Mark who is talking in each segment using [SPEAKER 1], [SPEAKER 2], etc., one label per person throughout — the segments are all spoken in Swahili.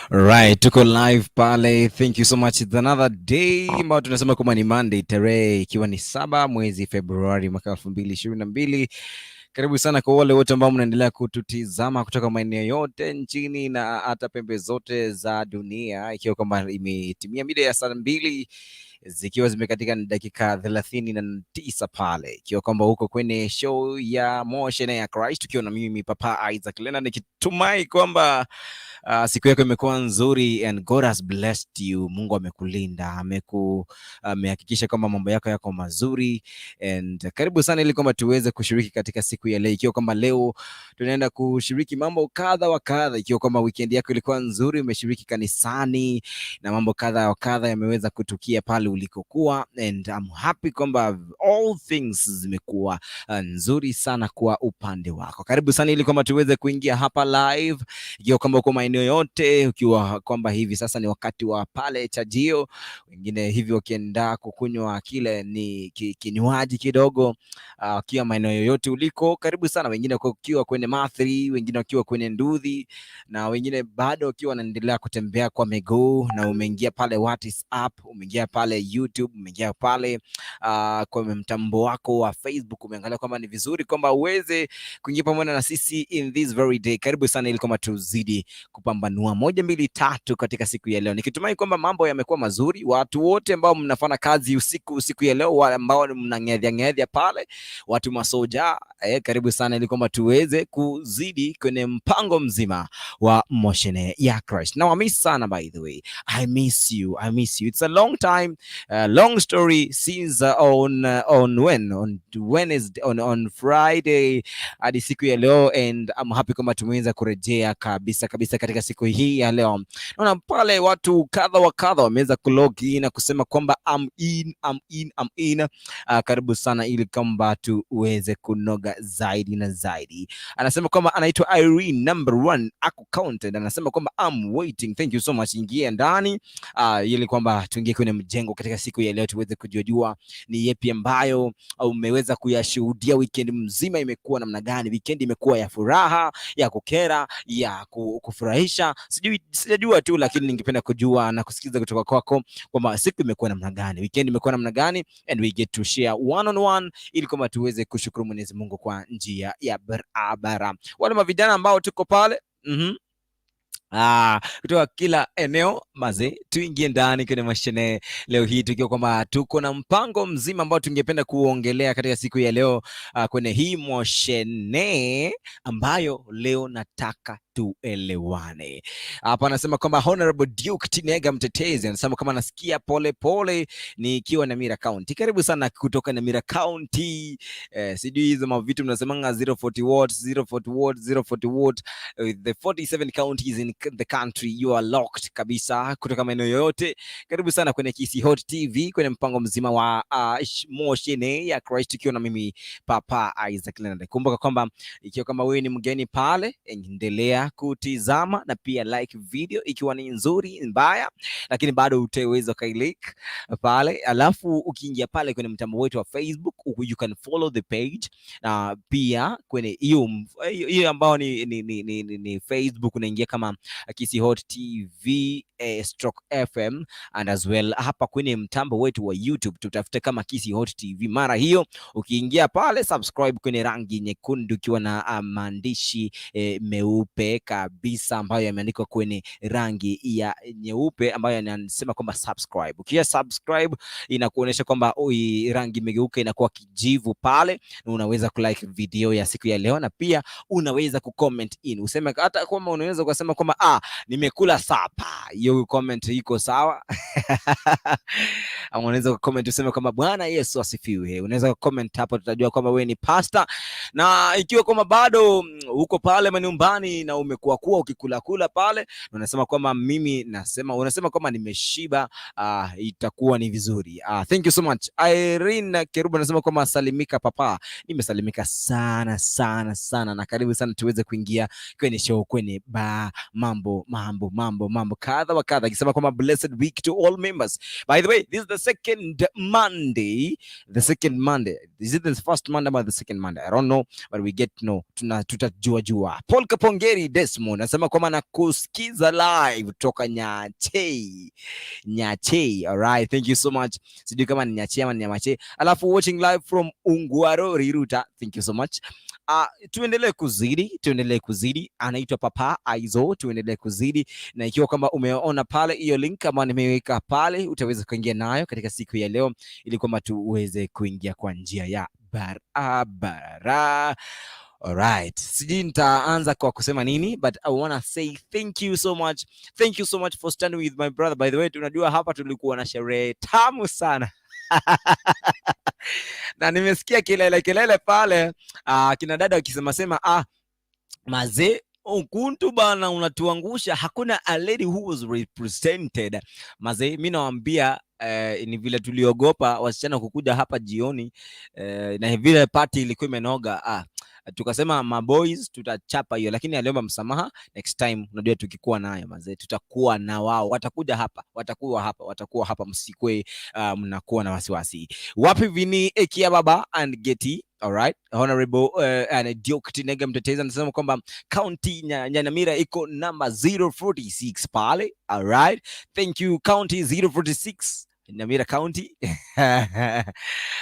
[SPEAKER 1] Right, tuko live pale. Thank you so much. It's another day ambayo tunasema kwamba ni Monday, tarehe ikiwa ni 7 mwezi Februari mwaka 2022. Karibu sana kwa wale wote ambao mnaendelea kututizama kutoka maeneo yote nchini na hata pembe zote za dunia, ikiwa kwamba imetimia mida ya saa 2 zikiwa zimekatika ni dakika 39 pale, ikiwa kwamba huko kwenye show ya Motion ya Christ, tukiwa na mimi Papa Isaac Leonard, nikitumai kwamba siku yako imekuwa nzuri and God has blessed you. Mungu amekulinda, amehakikisha kwamba mambo yako yako mazuri, and karibu sana ili kwamba tuweze kushiriki katika siku ya leo, ikiwa kwamba leo tunaenda kushiriki mambo kadha wa kadha, ikiwa kwamba weekend yako ilikuwa nzuri, umeshiriki kanisani na mambo kadha wa kadha yameweza kutukia pale ulikokuwa, and I'm happy kwamba all things zimekuwa nzuri sana kwa upande wako. Karibu sana ili kwamba tuweze kuingia hapa live, ikiwa kwamba uko maeneo yote, ukiwa kwamba hivi sasa ni wakati wa pale chajio, wengine hivi wakienda kukunywa kile ni kinywaji kidogo, wakiwa maeneo yoyote uliko, karibu sana. Wengine wakiwa kwenye mathri, wengine wakiwa kwenye nduthi, na wengine bado wakiwa wanaendelea kutembea kwa miguu, na umeingia pale WhatsApp, umeingia pale YouTube, umeingia pale kwa mtambo wako wa Facebook, umeangalia kwamba ni vizuri kwamba uweze kuingia pamoja na sisi in this very day. Karibu sana ili kwamba tuzidi kupambanua moja mbili tatu katika siku ya leo, nikitumai kwamba mambo yamekuwa mazuri. Watu wote ambao mnafanya kazi usiku siku ya leo, wale ambao mnang'edhia ng'edhia pale, watu masoja, karibu sana ili kwamba tuweze kuzidi kwenye mpango mzima wa Motion ya Christ. Now I miss sana, by the way. I miss you. I miss you. It's a long time, long story since on when on Wednesday, on Friday hadi siku ya leo, and I'm happy kwamba tumeweza kurejea kabisa kabisa katika siku hii ya leo. Naona pale watu kadha wa kadha wameweza kulog in na kusema kwamba I'm in, I'm in, I'm in. Karibu sana ili kwamba tuweze kunoga zaidi na zaidi. Anasema kwamba anaitwa Irene number one ako counted. Anasema kwamba I'm waiting. Thank you so much. Ingia ndani ili kwamba tuingie kwenye mjengo katika siku ya leo tuweze kujua ni yepi ambayo umeweza kuyashuhudia weekend mzima, imekuwa namna gani? Weekend imekuwa ya furaha, ya kukera, ya kufurahisha, sijui, sijajua tu, lakini ningependa kujua na kusikiza kutoka kwako kwamba siku imekuwa namna gani, weekend imekuwa namna gani, and we get to share one on one ili kwamba tuweze kushukuru Mwenyezi Mungu kwa njia ya barabara. Wale mavijana ambao tuko pale kutoka kila eneo maze, tuingie ndani kwenye mashine leo hii tukiwa kwamba tuko na mpango mzima ambao tungependa kuongelea katika siku ya leo kwenye hii moshene ambayo leo nataka tuelewane. Hapa anasema kwamba Honorable Duke Tinega mtetezi anasema kama nasikia pole pole nikiwa Nyamira County. Karibu sana kutoka Nyamira County. Sijui hizo mavitu mnasemanga 040 watts, 040 watts, 040 watt, with the 47 counties in the country, you are locked kabisa kutoka maeneo yoyote. Karibu sana kwenye Kisii Hot TV kwenye mpango mzima wa Moshene ya Christ ikiwa na mimi Papa Isaac Leonard. Kumbuka kwamba ikiwa kama wewe ni mgeni pale, endelea kutizama na pia like video ikiwa ni nzuri mbaya, lakini bado utaweza ukailike pale. Alafu ukiingia pale kwenye mtambo wetu wa Facebook, you can follow the page, na pia kwenye hiyo hiyo ambao ni Facebook, unaingia kama Kisii Hot TV stroke FM, and as well hapa kwenye mtambo wetu wa YouTube tutafute kama Kisii Hot TV. Mara hiyo ukiingia pale, subscribe kwenye rangi nyekundu ikiwa na maandishi meupe kabisa ambayo yameandikwa kwenye rangi ya nyeupe ambayo yanasema kwamba subscribe. Ukisha subscribe inakuonyesha kwamba oi, rangi imegeuka inakuwa kijivu pale, na unaweza kulike video ya siku ya leo, na pia unaweza kucomment in, useme hata kama unaweza ukasema kwamba nimekula supper, hiyo comment iko sawa. Ama unaweza kucomment useme kwamba Bwana Yesu asifiwe. Unaweza kucomment hapo, tutajua kwamba wewe ni pastor. Na ikiwa kwamba bado uko pale manyumbani na umekuwa kuwa ukikula kula pale, unasema kwamba mimi nasema, unasema kwamba nimeshiba, itakuwa ni vizuri. Thank you so much. Irene Kerubo anasema kwamba salimika papa. Nimesalimika sana sana sana, na karibu sana tuweze kuingia kwenye show, kwenye ba mambo mambo mambo mambo kadha wa kadha, akisema kwamba blessed week to all members. By the way, this is the second Monday, the second Monday. Is it the first Monday or the second Monday? I don't know, but we get to know. Tuna tutajua jua. Paul Kapongeri Desmond anasema kwamba nakusikiza live toka Nyachei. Nyachei. Alright, thank you so much. Sijui kama ni Nyachei ama ni Nyamache. Alafu watching live from Ungwaro Riruta. Thank you so much. Tuendelee kuzidi, tuendelee kuzidi. Anaitwa Papa Aizo, tuendelee kuzidi, na ikiwa kwamba umeona pale hiyo link kama nimeweka pale, utaweza kuingia nayo katika siku ya leo, ili kwamba tuweze kuingia kwa njia ya barabara. Alright, sijui nitaanza kwa kusema nini, but I wanna say thank you so much. Thank you so much for standing with my brother. By the way, tunajua hapa tulikuwa na sherehe tamu sana na nimesikia kelele kelele pale, kina dada wakisema sema, "Ah, mazee Okuntu bana, unatuangusha, hakuna a lady who was represented." Mazee, mi nawaambia ni vile tuliogopa wasichana kukuja hapa jioni na vile party ilikuwa imenoga, tukasema maboys tutachapa hiyo, lakini aliomba msamaha. Next time, unajua tukikuwa nayo, mazee, tutakuwa na wao, watakuja hapa, watakuwa hapa, watakuwa hapa, msikwe mnakuwa na wasiwasi. Wapi Vini Ekia Baba and Getty? Alright, Honorable and Duke Tinega Mtetezi anasema kwamba county Nyamira iko namba 046 pale. Alright, thank you, county 046 Nyamira County.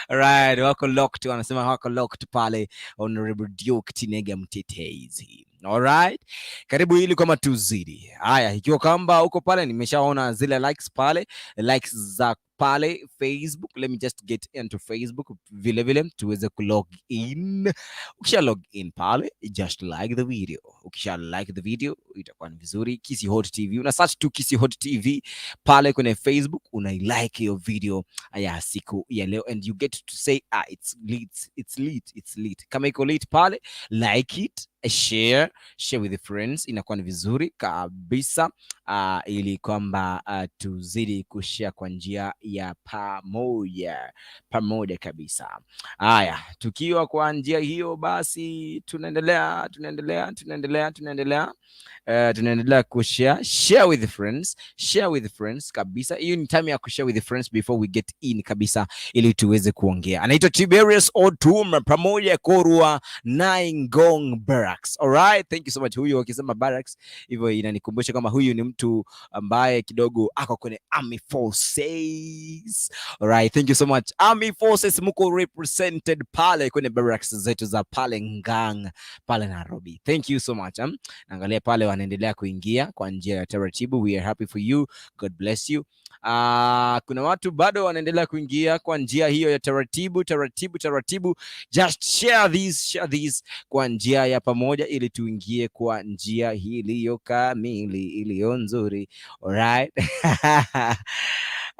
[SPEAKER 1] Alright, wako locked, wanasema wako locked pale, Honorable Duke Tinega Mtetezi. Alright, karibu ili kwamba tuzidi. Haya, ikiwa kwamba uko pale, nimeshaona zile likes pale, likes za pale Facebook. Let me just get into Facebook vile vile tuweze kulog in. Ukisha log in pale, just like the video. Ukisha like the video itakuwa ni vizuri. Kisi Hot TV, una search tu Kisi Hot TV pale kwenye Facebook, una like hiyo video ya siku ya leo and you get to say, "Ah, it's lit, it's lit, it's lit." Kama iko lit pale, like it, share, share with the friends, inakuwa ni vizuri kabisa ili kwamba tuzidi kushare kwa njia ya pamoja pamoja kabisa. Haya, tukiwa kwa njia hiyo basi tunaendelea, tunaendelea, tunaendelea, tunaendelea, tunaendelea kushare, share with friends, share with friends kabisa. Hiyo ni time ya kushare with friends before we get in kabisa, ili tuweze kuongea. Anaitwa Tiberius Otum pamoja Korwa Naingong Barracks. Alright, thank you so much. Huyu akisema barracks hivyo inanikumbusha kwamba huyu ni mtu ambaye kidogo ako kwenye Army Forces. Alright, thank you so much. Army Forces muko represented pale kwenye barracks zetu za pale Ngong pale Nairobi. Thank you so much. Angalia pale wanaendelea kuingia kwa njia ya taratibu. We are happy for you. God bless you. Kuna watu bado wanaendelea kuingia kwa njia hiyo ya taratibu taratibu taratibu. Just share this, share this kwa njia ya pamoja ili tuingie kwa njia iliyo kamili, iliyo nzuri. Alright.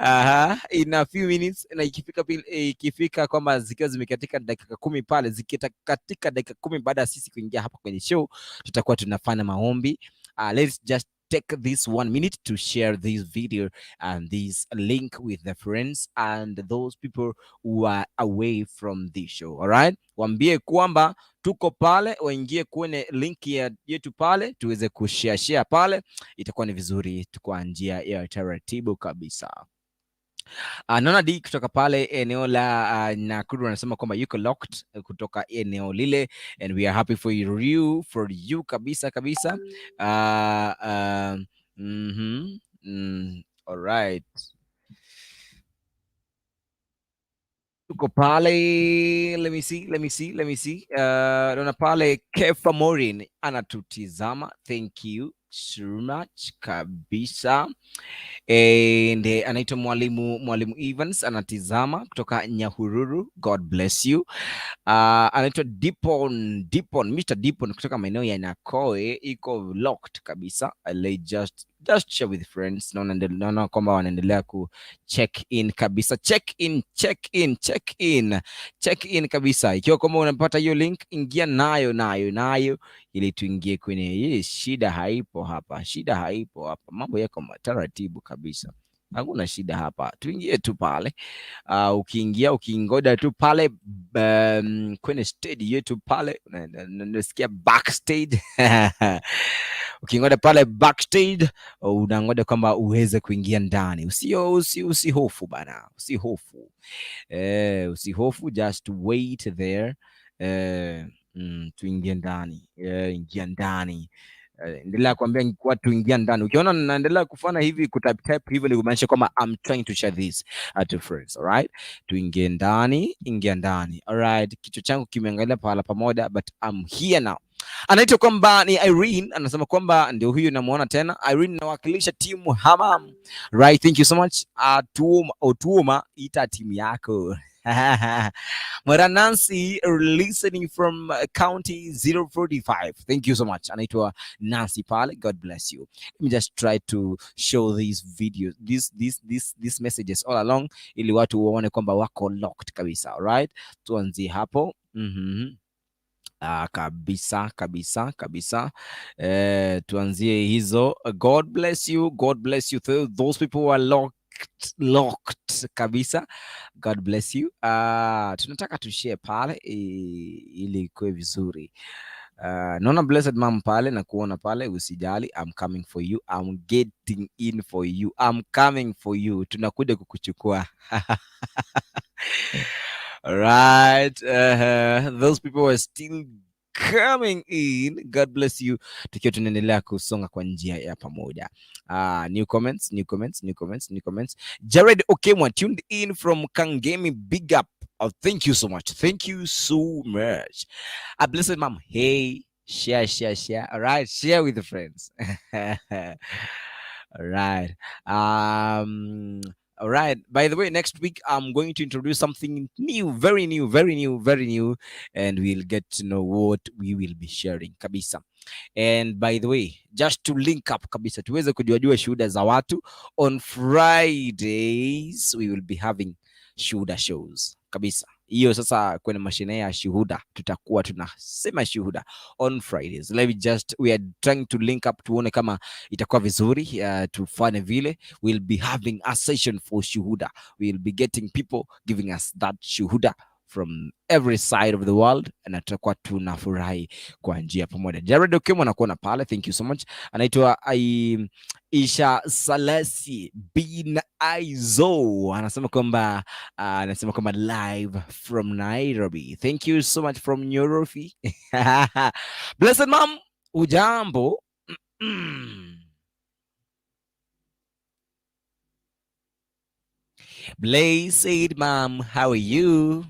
[SPEAKER 1] Aha, in a few minutes na ikifika kwamba zikiwa zimekatika dakika 10 pale, zikikatika dakika 10 baada ya sisi kuingia hapa kwenye show, tutakuwa tunafanya maombi. Let's just take this one minute to share this video and this link with the friends and those people who are away from the show. All right, waambie kwamba tuko pale, waingie kwenye link yetu pale tuweze kushare share pale, itakuwa ni vizuri kwa njia ya taratibu kabisa. Naona D kutoka pale eneo la Nakuru anasema kwamba yuko locked kutoka eneo lile and we are happy for you kabisa kabisa. All right. Tuko pale, let me see, let me see, let me see. Naona pale Kefa Morin anatutizama. Thank you so much kabisa. And anaitwa Mwalimu Evans anatizama kutoka Nyahururu. God bless you. Anaitwa Dipon, Mr. Dipon kutoka maeneo ya Nakoe, iko locked kabisa. They just share with friends. Naona kwamba wanaendelea ku check in kabisa. Check in, check in, check in, check in kabisa. Ikiwa kwamba unapata hiyo link, ingia nayo nayo nayo ili tuingie kwenye hii. Shida haipo hapa, shida haipo hapa, mambo yako taratibu kabisa, hakuna shida hapa, tuingie tu pale. Ukiingia ukiingoja tu pale kwenye stage yetu pale, unasikia backstage ukingoja pale backstage, unangoja kwamba uweze kuingia ndani. Usihofu bana, usihofu, usihofu, just wait there. Tuingie ndani, ingia ndani. Endelea kuambia watu ingia ndani. Ukiona naendelea kufanya hivi, kutype type hivyo, ni kumaanisha kwamba I'm trying to share this to friends. Alright, tuingie ndani, ingia ndani. Alright, kichwa changu kimeangalia pahala pamoja, but I'm here now. Anaitwa kwamba ni Irene, anasema kwamba ndio huyu namuona tena. Irene nawakilisha timu Hamam. Right, thank you so much. Atuoma, Otuoma, ita timu yako. Mara Nancy listening from county 045. Thank you so much. Anaitwa Nancy pale. God bless you. Let me just try to show these videos, these messages all along ili watu waone kwamba wako locked kabisa. All right? Tuanzie hapo. Kabisa kabisa kabisa. Tuanzie hizo. God bless you. God bless you. Those people who are locked locked kabisa. God bless you. Tunataka tushare pale ili ikuwe vizuri. Naona Blessed Mom pale na kuona pale, usijali, I'm coming for you. I'm getting in for you. I'm coming for you. Tunakuja kukuchukua. Right. Those people are still coming in. God bless you. Tukiwa tunaendelea kusonga kwa njia ya pamoja. New comments, new comments, new comments, new comments. Jared Okemwa tuned in from Kangemi. Big up. Oh, thank you so much. Thank you so much. A blessed mom. Hey, share, share, share. All right, share with the friends. All right. All right. By the way, next week I'm going to introduce something new, very new, very new, very new, and we'll get to know what we will be sharing kabisa. And by the way, just to link up kabisa, tuweze kujuajua shuhuda za watu, on Fridays we will be having shuhuda shows kabisa. Hiyo sasa kwenye mashine ya shuhuda tutakuwa tunasema shuhuda on Fridays. Let me just, we are trying to link up tuone kama itakuwa vizuri, tufanye vile. We'll be having a session for shuhuda. We'll be getting people giving us that shuhuda from every side of the world na tutakuwa tunafurahi kwa njia pamoja. Jared Okemo anakuona pale, thank you so much. Anaitwa Isha Salesi bin Aizo anasema kwamba live from Nairobi. Thank you so much from Nairobi. Blessed mom, ujambo? Blessed mom, how are you?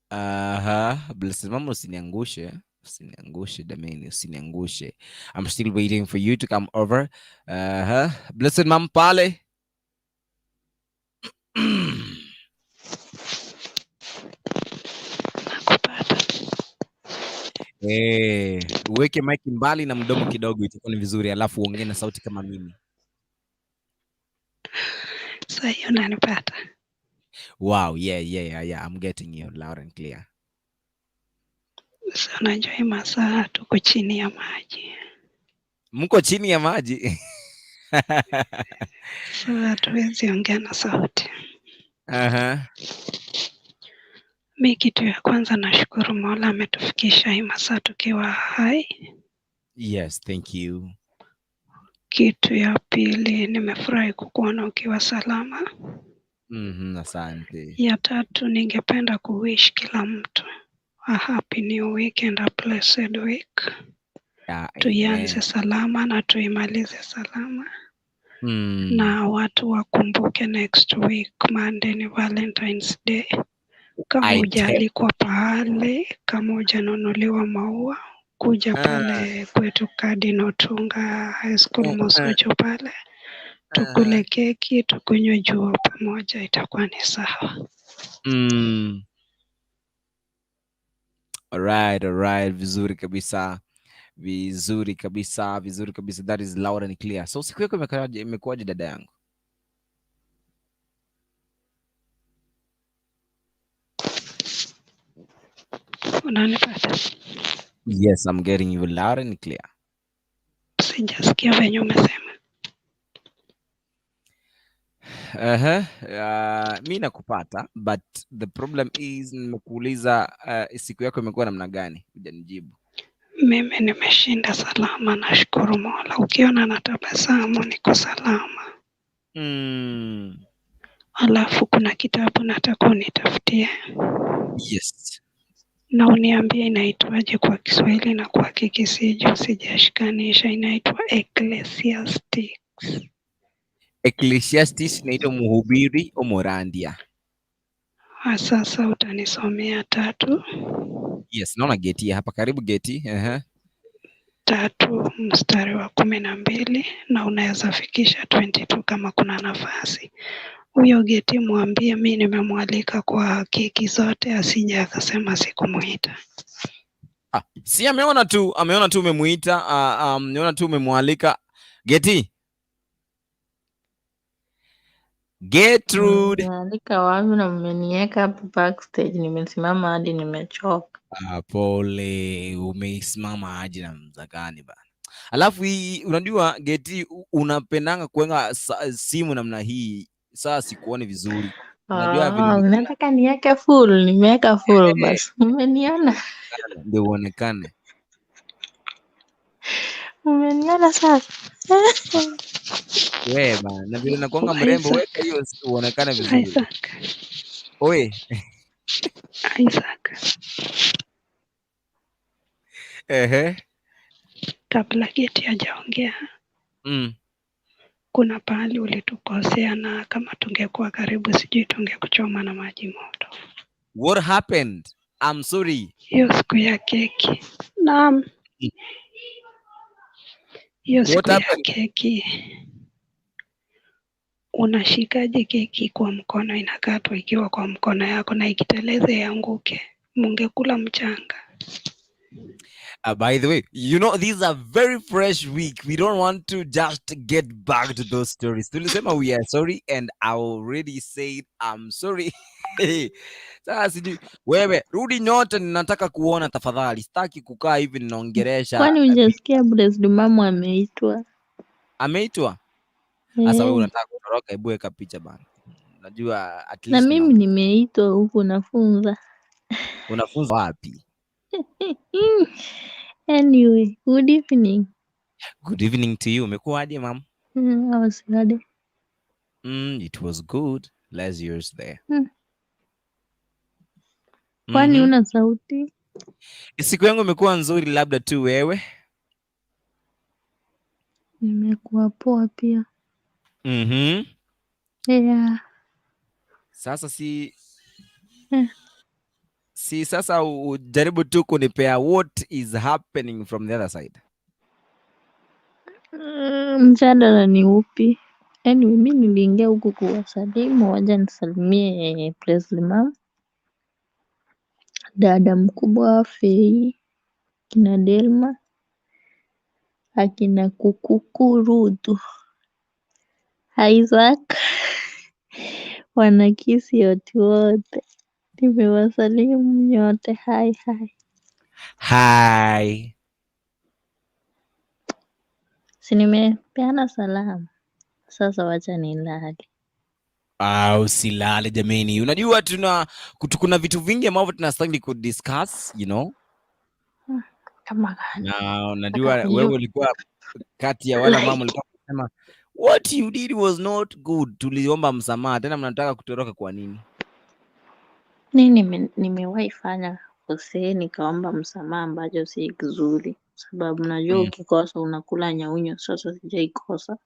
[SPEAKER 1] Aha, Blessed mama, usiniangushe. Usiniangushe dameni, usiniangushe. I'm still waiting for you to come over. Blessed mom pale.
[SPEAKER 2] Nakupata.
[SPEAKER 1] Eh, uweke mic mbali na mdomo kidogo itakuwa ni vizuri, alafu uongee na sauti kama mimi.
[SPEAKER 2] Sasa hiyo unanipata?
[SPEAKER 1] Wow, yeah. I'm getting you loud and clear.
[SPEAKER 2] Sasa unajua hii masaa tuko chini ya maji.
[SPEAKER 1] Mko chini ya maji?
[SPEAKER 2] Sasa hatuwezi ongea na sauti. Mi kitu ya kwanza nashukuru Mola ametufikisha hii masaa tukiwa hai.
[SPEAKER 1] Yes, thank you.
[SPEAKER 2] Kitu ya pili nimefurahi kukuona ukiwa salama.
[SPEAKER 1] Asante.
[SPEAKER 2] Ya tatu ningependa kuwish kila mtu a happy new week and a blessed week.
[SPEAKER 1] Yeah,
[SPEAKER 2] Tuianze
[SPEAKER 1] amen.
[SPEAKER 2] salama na tuimalize salama. Na watu wakumbuke next week Monday ni Valentine's Day. Kama
[SPEAKER 1] I tell
[SPEAKER 2] hujaalikwa pahali, kama hujanunuliwa maua, kuja pale kwetu Cardinal Otunga High School Mosocho pale, tukule keki, tukunywe juice pamoja, itakuwa ni sawa.
[SPEAKER 1] Alright, vizuri kabisa. Vizuri kabisa, vizuri kabisa. That is loud and clear. So siku yako imekuwaje dada yangu?
[SPEAKER 2] Unanipata?
[SPEAKER 1] Yes, I'm getting you loud and clear.
[SPEAKER 2] Sijasikia venye umesema.
[SPEAKER 1] Mi nakupata, but the problem is nimekuuliza, siku yako imekuwa namna gani? Hujanijibu.
[SPEAKER 2] Mimi nimeshinda salama, nashukuru Mola. Ukiona natabasamu niko salama. Alafu kuna kitabu nataka unitafutie
[SPEAKER 1] Yes.
[SPEAKER 2] na uniambie inaitwaje kwa Kiswahili na kwa Kikisii juu sijashikanisha. Inaitwa Ecclesiastes.
[SPEAKER 1] Ecclesiastes inaitwa Mhubiri Omorandia.
[SPEAKER 2] Ah, sasa utanisomea 3.
[SPEAKER 1] Yes, naona Geti hapa karibu Geti.
[SPEAKER 2] 3 mstari wa 12 na unaweza fikisha 22 kama kuna nafasi. Huyo Geti mwambie mi nimemwalika kwa keki zote, asije akasema sikumuita.
[SPEAKER 1] Ah, si ameona tu umemuita, ameona tu umemwalika. Geti. Gertrude.
[SPEAKER 3] Mmealika wapi na mmeniweka hapo backstage, nimesimama hadi nimechoka.
[SPEAKER 1] Ah, pole, umesimama aje na mzakani bana. Alafu hii unajua Geti unapendanga kuweka simu namna hii, saa sikuoni vizuri. Unajua vile
[SPEAKER 3] Ah, unataka niweke full, nimeweka full basi. Umeniona?
[SPEAKER 1] Ndio uonekane.
[SPEAKER 3] Umeniona sasa?
[SPEAKER 1] Wewe bana, na vile unakuanga mrembo,
[SPEAKER 2] Isaac.
[SPEAKER 1] weka hiyo uonekane vizuri.
[SPEAKER 2] Isaac.
[SPEAKER 1] Oi.
[SPEAKER 2] Isaac.
[SPEAKER 1] Ehe.
[SPEAKER 2] Kabla Geti hajaongea, kuna pahali ulitukosea na kama tungekuwa karibu sijui tungekuchoma na maji moto.
[SPEAKER 1] What happened? I'm sorry.
[SPEAKER 2] Hiyo siku ya keki. Naam. Hiyo
[SPEAKER 1] What
[SPEAKER 2] siku ya
[SPEAKER 1] happened?
[SPEAKER 2] keki. Unashikaje keki kwa mkono, inakatwa ikiwa kwa mkono yako na ikiteleza ianguke? Mungekula mchanga.
[SPEAKER 1] By the way, you know, these are very fresh week. We don't want to just get back to those stories. Tulisema we are sorry and I already said I'm sorry. Sasa sijui wewe rudi nyote, ninataka kuona tafadhali. Sitaki kukaa hivi ninaongelesha.
[SPEAKER 3] Kwani hujasikia Blessed Mamu ameitwa?
[SPEAKER 1] Ameitwa? Sasa wewe
[SPEAKER 3] Eh.
[SPEAKER 1] unataka kutoroka, hebu weka picha bana. Unajua at
[SPEAKER 3] Na
[SPEAKER 1] least
[SPEAKER 3] mimi nimeitwa huku nafunza.
[SPEAKER 1] Unafunza wapi?
[SPEAKER 3] Anyway, good evening.
[SPEAKER 1] Good evening to you. Umekuwaje, ma'am?
[SPEAKER 3] How was your day?
[SPEAKER 1] It was good. Less yours there.
[SPEAKER 3] Kwani una sauti?
[SPEAKER 1] Siku yangu imekuwa nzuri, labda tu wewe.
[SPEAKER 3] Nimekuwa poa pia. Yeah.
[SPEAKER 1] Sasa si sasa ujaribu tu kunipea what is happening from the other side.
[SPEAKER 3] Mjadala ni upi? Anyway, mi niliingia huku kuwasalimu, waja nisalimie Presley ma'am, dada mkubwa Fei, kina Delma, akina Kukukurutu, Isaac, wanakisi wote wote, nimewasalimu nyote. Hi hi.
[SPEAKER 1] Hi.
[SPEAKER 3] Si nimepeana salamu, sasa wacha nilale.
[SPEAKER 1] Ah, usilale jameni. Unajua kuna vitu vingi ambavyo tunastahili kudiscuss.
[SPEAKER 3] Kama gani?
[SPEAKER 1] Na unajua
[SPEAKER 3] Nataka
[SPEAKER 1] wewe
[SPEAKER 3] kujua.
[SPEAKER 1] ulikuwa kati ya wale mama
[SPEAKER 3] Like.
[SPEAKER 1] ulikuwa unasema what you did was not good. Tuliomba msamaha tena mnataka kutoroka kwa nini?
[SPEAKER 3] Nini nimewahi fanya kosee nikaomba msamaha ambacho si kizuri, sababu najua ukikosa unakula nyaunyo. Sasa sijaikosa.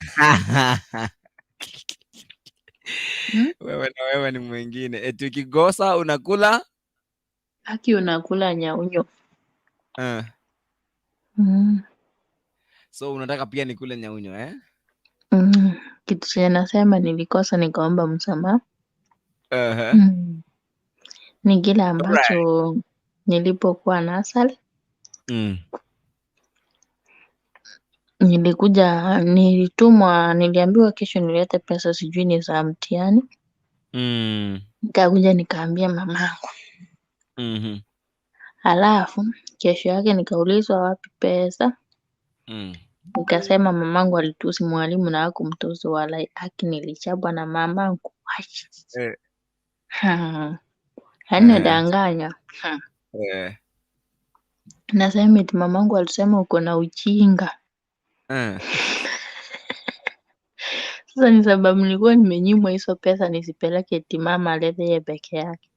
[SPEAKER 1] Wewe na wewe ni mwingine. Eti ukikosa unakula
[SPEAKER 3] Haki unakula nyaunyo.
[SPEAKER 1] So unataka pia nikule nyaunyo, eh?
[SPEAKER 3] Kitu chenye nasema nilikosa nikaomba msamaha. Ni kile ambacho nilipokuwa nasari. Nilikuja, nilitumwa, niliambiwa kesho nilete pesa, sijui ni za mtihani. Nikakuja nikaambia mamangu. Halafu kesho yake nikaulizwa wapi pesa. Nikasema mamangu alitusi mwalimu na hakumtusi wala haki, nilichapwa na mamangu. Yaani danganya. Nasema eti mamangu alisema uko na ujinga. Sasa ni sababu nilikuwa nimenyimwa hizo pesa nisipeleke eti mama alete yeye peke yake.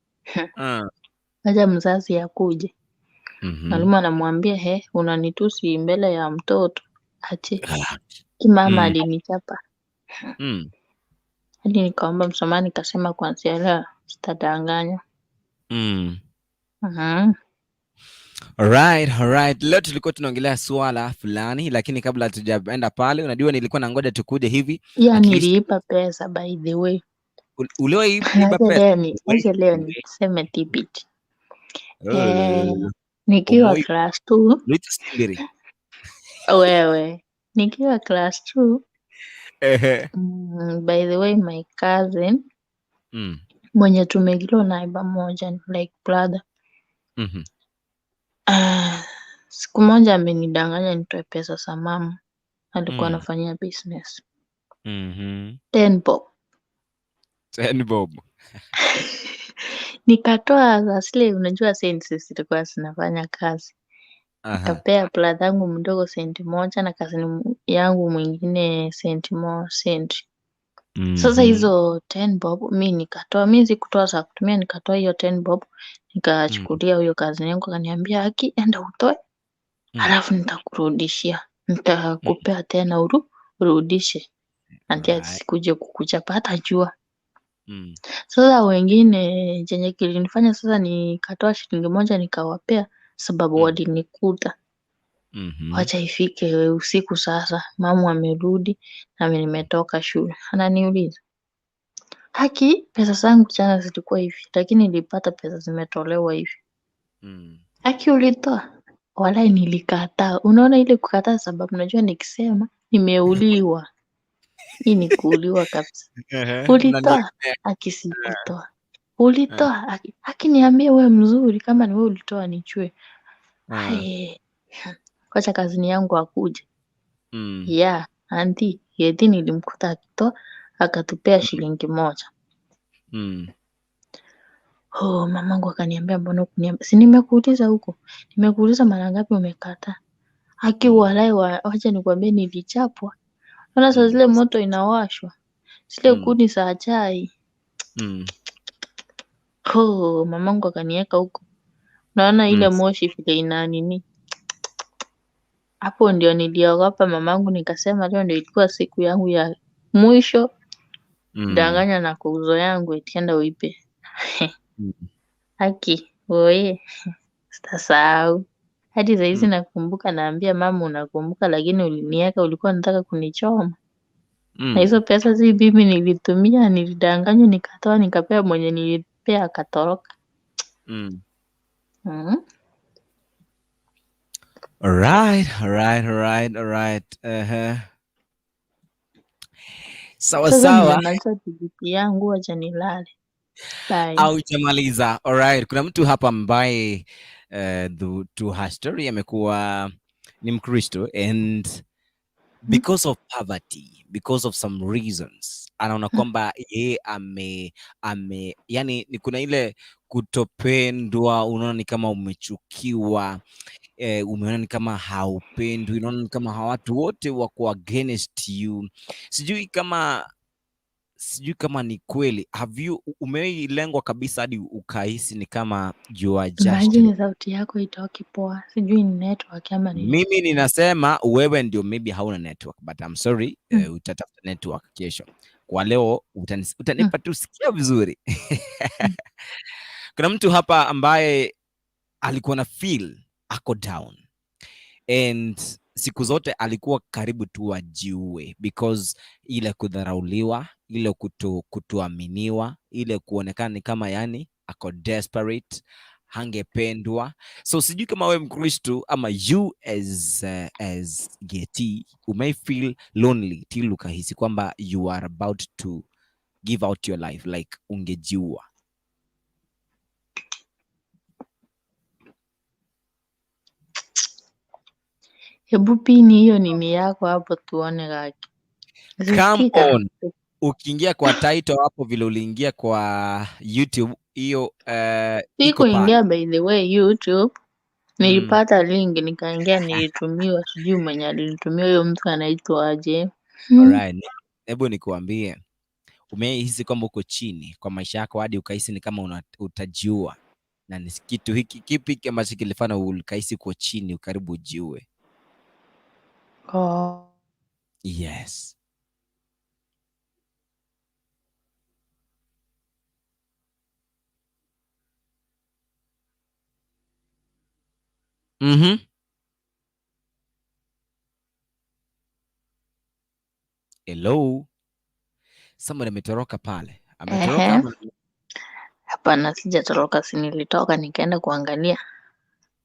[SPEAKER 3] Acha mzazi akuje. Mwalimu anamwambia, he, unanitusi mbele ya mtoto. Ati mama alinichapa. Hadi nikaomba msamaha, nikasema kuanzia leo sitadanganya.
[SPEAKER 1] Alright. Leo tulikuwa tunaongelea swala fulani, lakini kabla hatujaenda pale, unajua nilikuwa nangoja tukuje hivi.
[SPEAKER 3] Yeah,
[SPEAKER 1] At least
[SPEAKER 3] niliiba pesa, by the way.
[SPEAKER 1] Uliwahi iba
[SPEAKER 3] Acha
[SPEAKER 1] pesa?
[SPEAKER 3] leo ni acha leo niseme tidbit. Eh, nikiwa class 2
[SPEAKER 1] Luita Simbiri.
[SPEAKER 3] Wewe, nikiwa class 2, by the way, my cousin mwenye tumegrow naye pamoja like brother. Ah, siku moja amenidanganya nitoe pesa za mama. Alikuwa anafanyia business. 10 bob.
[SPEAKER 1] 10 bob.
[SPEAKER 3] Nikatoa za zile, unajua senti zilikuwa zinafanya kazi. Nikapea brother yangu mdogo senti 1 na cousin yangu mwingine senti. Sasa hizo 10 bob mi nikatoa, mi sikutoa za kutumia, nikatoa hiyo 10 bob nikachukulia huyo cousin yangu, akaniambia, "Aki, enda utoe, alafu nitakurudishia, nitakupea tena urudishe." Ati asikuje kukuchapa hatajua. Sasa wengine, chenye kilinifanya sasa nikatoa shilingi 1 nikawapea, sababu walinikuta. Wacha ifike usiku sasa, mama amerudi nami nimetoka shule. Ananiuliza, "Haki, pesa zangu jana zilikuwa hivi, lakini nilipata pesa zimetolewa hivi." "Haki, ulitoa?" Walai nilikataa. Unaona ile kukataa, sababu najua nikisema nimeuliwa. Hii ni kuuliwa kabisa. "Ulitoa?"
[SPEAKER 1] Mnanionea.
[SPEAKER 3] "Haki, sikutoa." "Ulitoa?" "Haki, haki niambie wewe mzuri kama ni wewe ulitoa nijue." Aye. Wacha cousin yangu akuje. Yeah, auntie, eti nilimkuta akitoa, akatupea shilingi 1. Oh, mamangu akaniambia, "Mbona hukuniambia?" "Si nimekuuliza huko. Nimekuuliza mara ngapi, umekataa." Haki, walai wacha nikwambie nilichapwa. Unaona saa zile moto inawashwa. Zile kuni za chai. Oh, mamangu akaniweka huko. Unaona ile moshi vile ina nini? Hapo ndio niliogopa mamangu, nikasema leo ndio ilikuwa siku yangu ya mwisho kudanganya na kuzo yangu eti enda uibe. Haki, oye, sitasahau. Hadi saa hizi nakumbuka, naambia mama, "Unakumbuka, lakini ulinieka, ulikuwa unataka kunichoma." Na hizo pesa si mimi nilitumia, nilidanganywa nikatoa, nikapea mwenye nilipea akatoroka.
[SPEAKER 1] Alright. Sawa
[SPEAKER 3] Sasa
[SPEAKER 1] sawa.
[SPEAKER 3] nimemaliza TBT yangu, wacha nilale. Bye.
[SPEAKER 1] Haujamaliza. Alright. Kuna mtu hapa ambaye to her story amekuwa ni Mkristo and because of poverty, because of some reasons, anaona kwamba yeye ame yani ni kuna ile kutopendwa, unaona ni kama umechukiwa, umeona ni kama haupendwi, unaona ni kama watu wote wako against you. Sijui kama ni kweli. Have you, umewahi lengwa kabisa hadi ukahisi ni kama you are just
[SPEAKER 3] Imagine sauti yako itoki poa, sijui ni network ama ni
[SPEAKER 1] Mimi ninasema wewe ndio maybe hauna network, but I'm sorry, utatafuta network kesho. Kwa leo utanipa tu sikia vizuri. Kuna mtu hapa ambaye alikuwa na feel ako down and siku zote alikuwa karibu tu ajiue because ile kudharauliwa, ile kutoaminiwa, ile kuonekana ni kama yani ako desperate, hangependwa. So sijui kama wewe Mkristo ama you as Getty umei feel lonely till ukahisi kwamba you are about to give out your life, like ungejiua.
[SPEAKER 3] Hebu pini hiyo nini yako hapo tuone gaki.
[SPEAKER 1] Come
[SPEAKER 3] Zisikika?
[SPEAKER 1] on. Ukiingia kwa title hapo vile uliingia kwa YouTube hiyo, iko pale.
[SPEAKER 3] Sikuingia, by the way, YouTube. Nilipata link nikaingia, nilitumiwa, sijui mwenye alinitumia huyo mtu anaitwa aje.
[SPEAKER 1] Alright. Hebu nikuambie, umehisi kwamba uko chini kwa maisha yako hadi ukahisi ni kama utajiua? Na ni kitu hiki kipi ambacho kilifanya ukahisi uko chini ukaribu ujiue?
[SPEAKER 3] Oh.
[SPEAKER 1] Yes. Hello. Somebody ametoroka pale. Ametoroka ama?
[SPEAKER 3] Hapana, sijatoroka, si nilitoka nikaenda kuangalia.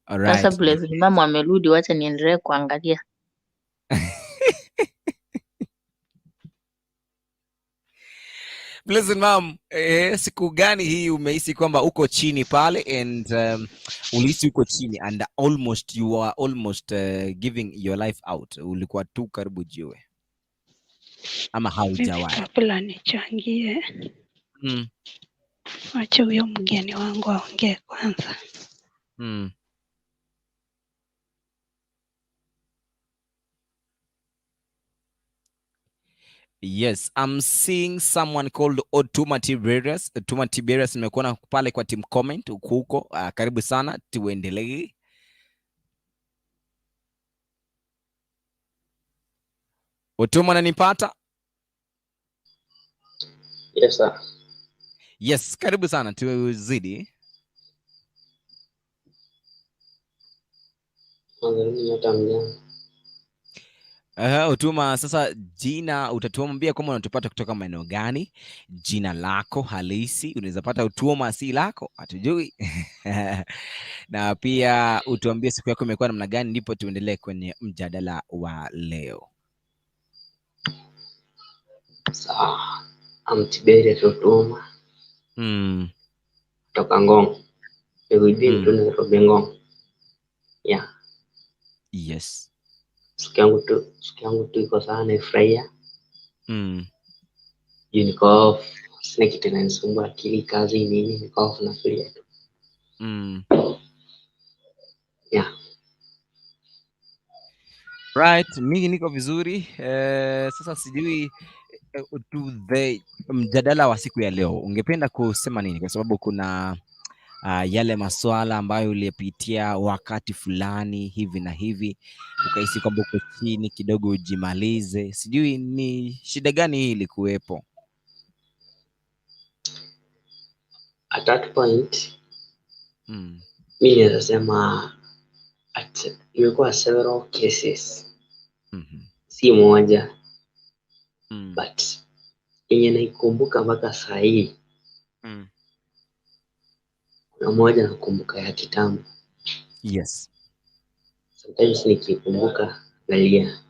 [SPEAKER 1] Alright.
[SPEAKER 3] Sasa vile mama amerudi, wacha niendelee kuangalia.
[SPEAKER 1] Blessed mom, siku gani hii umehisi kwamba uko chini pale and ulihisi uko chini and almost you are almost giving your life out, ulikuwa tu karibu jiwe ama haujawahi?
[SPEAKER 2] Kabla nichangie, wacha huyo mgeni wangu aongee kwanza.
[SPEAKER 1] Yes, I'm seeing someone called Otuma Tiberius. Otuma Tiberius, nimekuona pale kwa team comment huko. Karibu sana, tuendelee. Otuma, unanipata?
[SPEAKER 4] Yes, sir.
[SPEAKER 1] Yes, karibu sana, tuzidi. Otuma, sasa jina utatuambia kama unatupata kutoka maeneo gani, jina lako halisi, unaweza pata Otuma si lako, hatujui. Na pia utuambie siku yako imekuwa namna gani, ndipo tuendelee kwenye mjadala wa leo.
[SPEAKER 4] Sawa. I'm Tiberius Otuma. Kutoka Ngong. Tu Nairobi Ngong. Yeah.
[SPEAKER 1] Yes.
[SPEAKER 4] Siku yangu tu iko sawa, naifurahia. Juu niko off, sina kitu inanisumbua akili, kazi nini, niko off nafikiria tu. Yeah.
[SPEAKER 1] Right, mimi niko vizuri. Sasa sijui to the mjadala wa siku ya leo ungependa kusema nini? Kwa sababu kuna yale maswala ambayo ulipitia wakati fulani hivi na hivi, ukahisi kwamba uko chini kidogo ujimalize. Sijui ni shida gani hii ilikuwepo?
[SPEAKER 4] At that point, mimi naweza sema imekuwa several cases. Si moja. But yenye naikumbuka mpaka saa hii, kuna moja nakumbuka ya kitambo.
[SPEAKER 1] Yes.
[SPEAKER 4] Sometimes nikikumbuka nalia.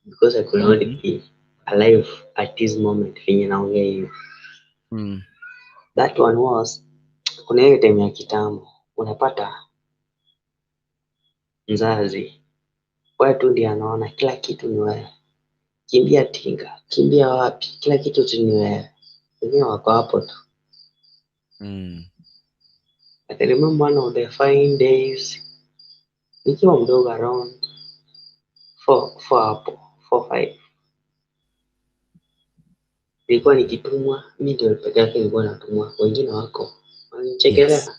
[SPEAKER 4] Because I could not be alive at this moment venye naongea hivi. That one was, kuna ile time ya kitambo unapata mzazi wewe tu ndiye anaona kila kitu ni wewe. Kimbia tinga, kimbia wapi, kila kitu tu ni wewe. Wengine wako hapo tu. I can remember one of the fine days nikiwa mdogo around 4 hapo, 4 5. Nilikuwa nikitumwa, mimi ndio peke yake nilikuwa natumwa, wengine wako wananichekelea.
[SPEAKER 1] Yes.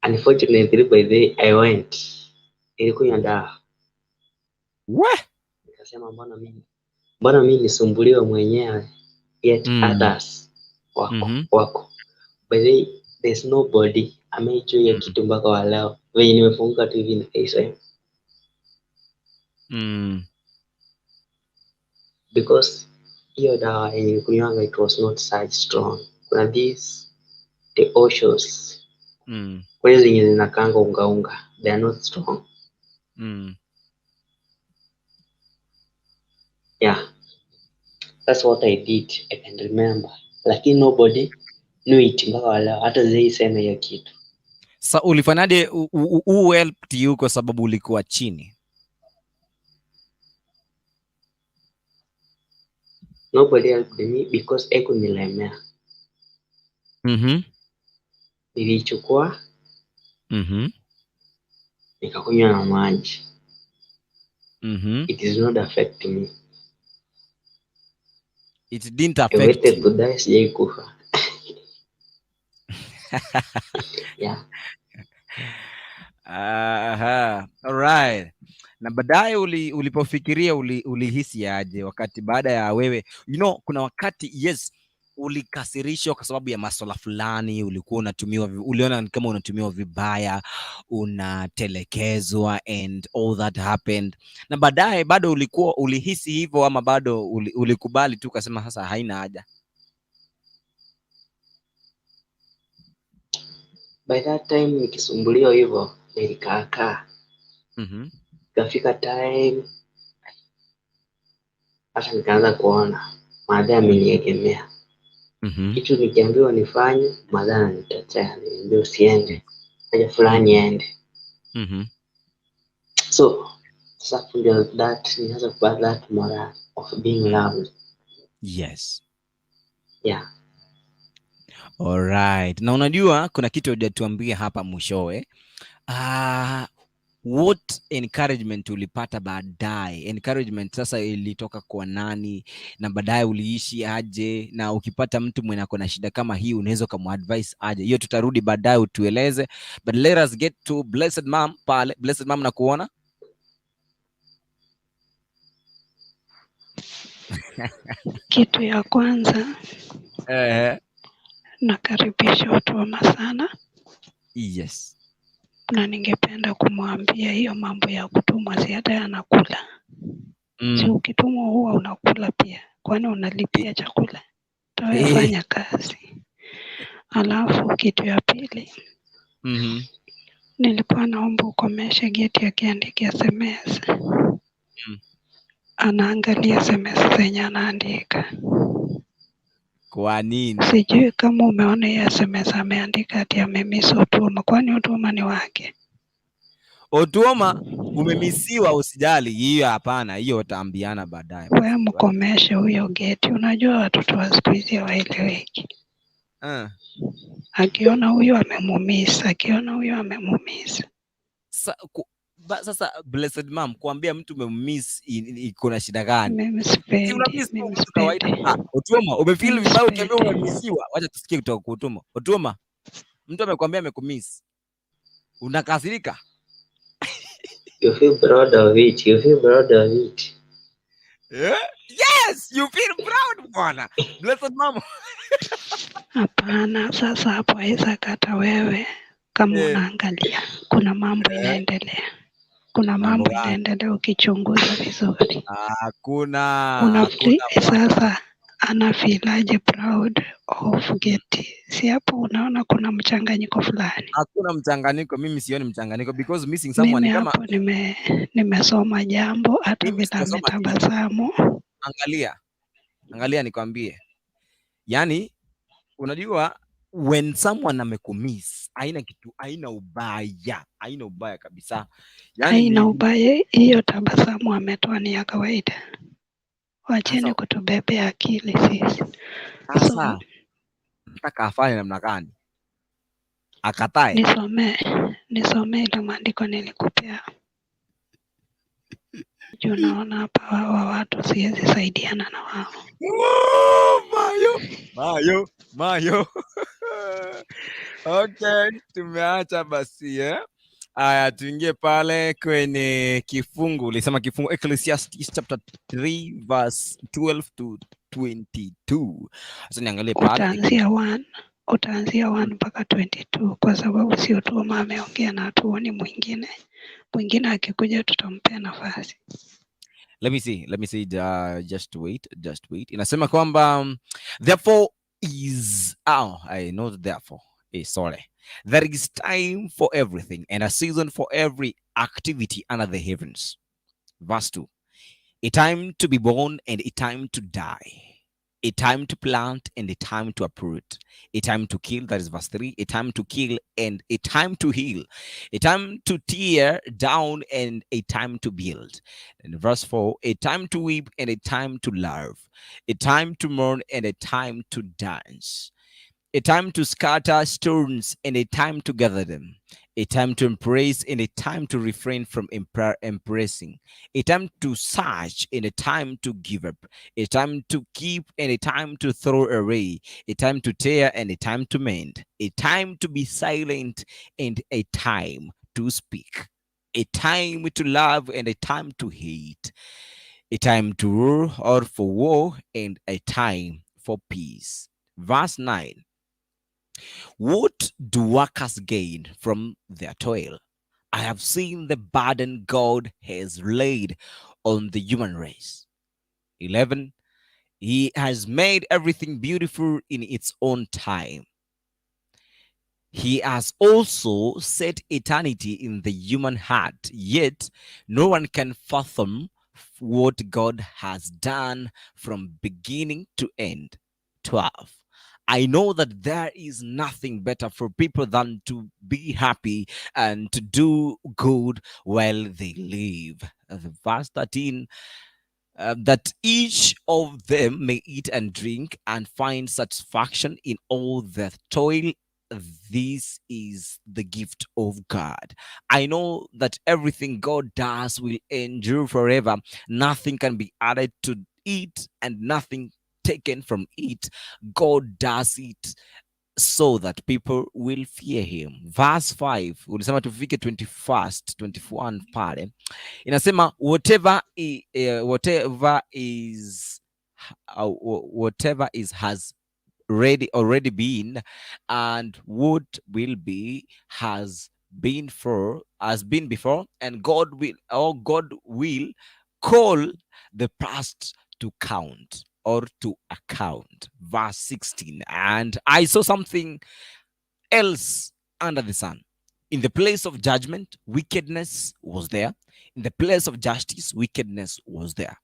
[SPEAKER 4] Unfortunately by the I went. Nilikunywa dawa.
[SPEAKER 1] What?
[SPEAKER 4] Nikasema mbona mimi nisumbuliwe mwenyewe yet others wako. By the way, there's nobody amejua hiyo kitu mpaka wa leo. Venye nimefunguka tu hivi nikaisema. Because hiyo dawa yenye nilikunywanga it was not such strong. Kuna this the Oshos. Kwa hizo zenye zinakaanga unga unga, they are not strong. Yeah. That's what I did. I can remember. Lakini nobody knew it mpaka wa leo. Hata sijaisema hiyo kitu.
[SPEAKER 1] Sa ulifanyaje? Who helped you kwa sababu ulikuwa chini?
[SPEAKER 4] Nobody helped me because haikunilemea. Niliichukua nikakunywa na maji. It is not affect me.
[SPEAKER 1] It didn't
[SPEAKER 4] I
[SPEAKER 1] affect
[SPEAKER 4] waited
[SPEAKER 1] you.
[SPEAKER 4] To die, sijai kufa. Yeah.
[SPEAKER 1] Aha. Alright. Na baadaye ulipofikiria ulihisi aje wakati baada ya wewe, kuna wakati, yes, ulikasirishwa kwa sababu ya maswala fulani, ulikuwa unatumiwa, uliona ni kama unatumiwa vibaya, unatelekezwa and all that happened. Na baadaye bado ulikuwa ulihisi hivyo ama bado ulikubali tu ukasema sasa haina haja?
[SPEAKER 4] By that time nikisumbuliwa hivyo nilikaakaa. Ikafika time hata nikaanza kuona madha ameniegemea. Kitu nikiambiwa nifanye, madha ananitetea, ananiambia usiende, acha fulani aende. So sasa hapo ndio that nilianza kupata that morale of being loved. Yeah.
[SPEAKER 1] Alright. Na unajua kuna kitu hujatuambia hapa mwishowe. What encouragement ulipata baadaye? Encouragement sasa ilitoka kwa nani na baadaye uliishi aje? Na ukipata mtu mwenye ako na shida kama hii unaweza ukamuadvise aje? Hiyo tutarudi baadaye utueleze, but let us get to Blessed Mom pale. Blessed Mom, nakuona.
[SPEAKER 2] Kitu ya kwanza, nakaribisha Otuoma sana. Na ningependa kumwambia hiyo mambo ya kutumwa, si hata anakula. Si ukitumwa huwa unakula pia, kwani unalipia chakula? Tawefanya kazi. Alafu kitu ya pili, nilikuwa naomba ukomeshe Geti akiandika SMS. Anaangalia SMS zenye anaandika.
[SPEAKER 1] Kwa nini?
[SPEAKER 2] Sijui kama umeona hiyo SMS ameandika ati amemiss Otuoma, kwani Otuoma ni wake?
[SPEAKER 1] Otuoma umemisiwa, usijali. Hiyo hapana, hiyo utaambiana baadaye.
[SPEAKER 2] Wewe mkomeshe huyo Geti, unajua watoto wa siku hizi hawaeleweki. Akiona huyu amemumiss, akiona huyu amemumiss.
[SPEAKER 1] Sasa Blessed Mom, kuambia mtu umemiss iko na shida gani?
[SPEAKER 2] Mimi
[SPEAKER 1] Si
[SPEAKER 2] sipendi,
[SPEAKER 1] unamiss tu
[SPEAKER 2] mimi
[SPEAKER 1] mtu kawaida.
[SPEAKER 2] sipendi.
[SPEAKER 1] Ah, Otuoma, umefeel
[SPEAKER 2] Mimi
[SPEAKER 1] vibaya ukiambiwa
[SPEAKER 2] sipendi.
[SPEAKER 1] umemisiwa. Wacha tusikie kutoka kwa Otuoma. Otuoma, mtu amekwambia amekumiss. Unakasirika?
[SPEAKER 4] You feel proud of it. You feel proud of it.
[SPEAKER 1] Yeah? Yes, you feel proud bwana. Blessed Mom.
[SPEAKER 2] Hapana, sasa hapo Isaac, hata wewe kama unaangalia kuna mambo inaendelea. Kuna
[SPEAKER 1] Mambo
[SPEAKER 2] mambo
[SPEAKER 1] gani?
[SPEAKER 2] inaendelea ukichunguza vizuri.
[SPEAKER 1] Hakuna,
[SPEAKER 2] Una
[SPEAKER 1] hakuna bwana.
[SPEAKER 2] Sasa anafeelaje proud of Geti? Si hapo unaona kuna mchanganyiko fulani.
[SPEAKER 1] Hakuna mchanganyiko, mimi sioni mchanganyiko because missing someone
[SPEAKER 2] Mimi
[SPEAKER 1] ni kama
[SPEAKER 2] hapo nimesoma jambo hata
[SPEAKER 1] Mimi
[SPEAKER 2] vile
[SPEAKER 1] sijasoma kitu.
[SPEAKER 2] ametabasamu.
[SPEAKER 1] Angalia. Angalia nikwambie. Yaani unajua when someone amekumiss, haina kitu, haina ubaya, haina ubaya kabisa. Yaani
[SPEAKER 2] Haina
[SPEAKER 1] ni
[SPEAKER 2] ubaya, hiyo tabasamu ametoa ni ya kawaida. Wacheni
[SPEAKER 1] Sasa
[SPEAKER 2] kutubebea akili sisi. So,
[SPEAKER 1] sasa nataka afanye namna gani? Akatae.
[SPEAKER 2] Nisomee ile maandiko nilikupea. Juu naona hapa hawa watu siwezi saidiana na wao.
[SPEAKER 1] Oh, mayo, mayo, mayo. Okay, tumeacha basi eh? Aya, tuingie pale kwenye kifungu. Ulisema kifungu Ecclesiastes chapter 3 verse 12 to 22. Sasa niangalie pale.
[SPEAKER 2] Utaanzia 1, utaanzia 1 mpaka 22 kwa sababu sio Otuoma ameongea na hatuoni mwingine. Mwingine akikuja tutampea nafasi.
[SPEAKER 1] Let me see, let me see, just wait, just wait. Inasema kwamba therefore is, oh, I know therefore. Sorry. There is time for everything and a season for every activity under the heavens. Verse 2. A time to be born and a time to die. A time to plant and a time to uproot. A time to kill, that is verse 3. A time to kill and a time to heal. A time to tear down and a time to build. And verse 4, a time to weep and a time to love. A time to mourn and a time to dance. A time to scatter stones and a time to gather them, a time to embrace and a time to refrain from embracing, a time to search and a time to give up, a time to keep and a time to throw away, a time to tear and a time to mend, a time to be silent and a time to speak, a time to love and a time to hate, a time to war or for war and a time for peace. Verse 9. What do workers gain from their toil? I have seen the burden God has laid on the human race. 11. He has made everything beautiful in its own time. He has also set eternity in the human heart, yet no one can fathom what God has done from beginning to end. 12. I know that there is nothing better for people than to be happy and to do good while they live. Verse 13, that each of them may eat and drink and find satisfaction in all their toil. This is the gift of God. I know that everything God does will endure forever. Nothing can be added to it and nothing taken from it. God does it so that people will fear him. Verse 5, ulisema tufike 21st, 21 pale. Inasema whatever is has already been and what will be has been for has been before, and God will call the past to count or to account. Verse 16, and I saw something else under the sun. In the place of judgment, wickedness was there. In the place of justice, wickedness was there.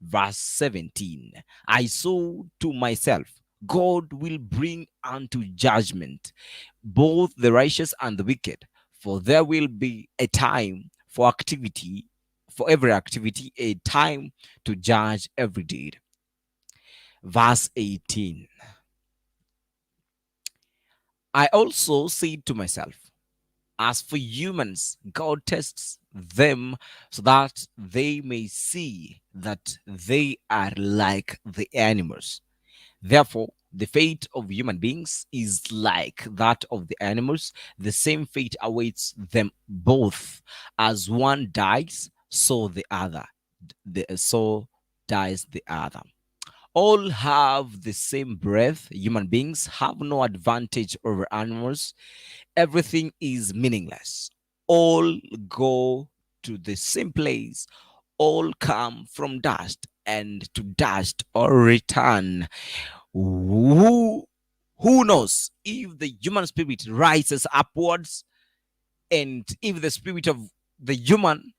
[SPEAKER 1] Verse 17, I saw to myself, God will bring unto judgment both the righteous and the wicked, for there will be a time for activity, for every activity, a time to judge every deed. Verse 18, I also said to myself, as for humans, God tests them so that they may see that they are like the animals. Therefore, the fate of human beings is like that of the animals. The same fate awaits them both. As one dies, so the other, so dies the other. All have the same breath. Human beings have no advantage over animals. Everything is meaningless. All go to the same place. All come from dust, and to dust or return. Who knows if the human spirit rises upwards, and if the spirit of the human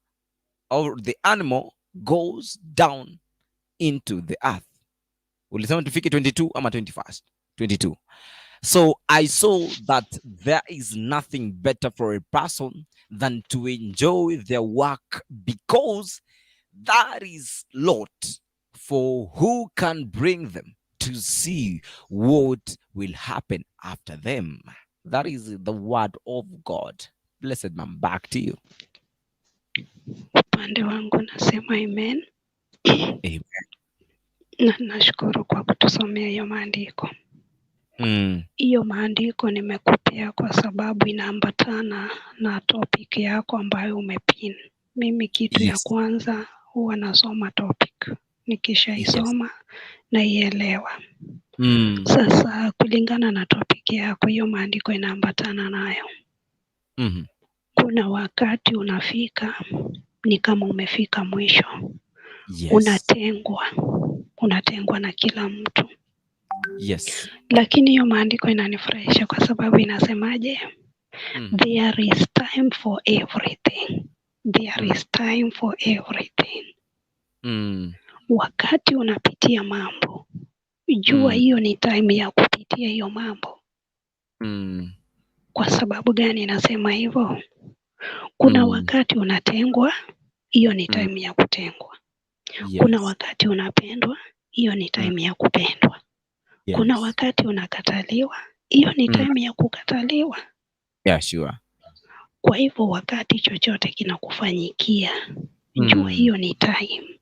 [SPEAKER 1] or the animal goes down into the earth? Ulisema tufike 22 ama 21st? 22. So I saw that there is nothing better for a person than to enjoy their work, because that is lot for who can bring them to see what will happen after them. That is the word of God. Blessed man, back to you.
[SPEAKER 2] Upande wangu nasema amen.
[SPEAKER 1] Amen.
[SPEAKER 2] Na nashukuru kwa kutusomea hiyo maandiko. Hiyo maandiko nimekupea kwa sababu inaambatana na topic yako ambayo umepin. Mimi kitu ya kwanza huwa nasoma topic. Nikishaisoma naielewa. Sasa kulingana na topic yako, hiyo maandiko inaambatana nayo. Kuna wakati unafika ni kama umefika mwisho. Unatengwa, unatengwa na kila mtu. Lakini hiyo maandiko inanifurahisha kwa sababu inasemaje? There is time for everything. There is time for everything. Wakati unapitia mambo, jua hiyo ni time ya kupitia hiyo mambo. Kwa sababu gani nasema hivyo? Kuna wakati unatengwa, hiyo ni time ya kutengwa. Kuna wakati unapendwa, hiyo ni time ya kupendwa. Kuna wakati unakataliwa, Hiyo ni time ya kukataliwa.
[SPEAKER 1] Yeah, sure.
[SPEAKER 2] Kwa hivyo wakati chochote kinakufanyikia, jua hiyo ni time.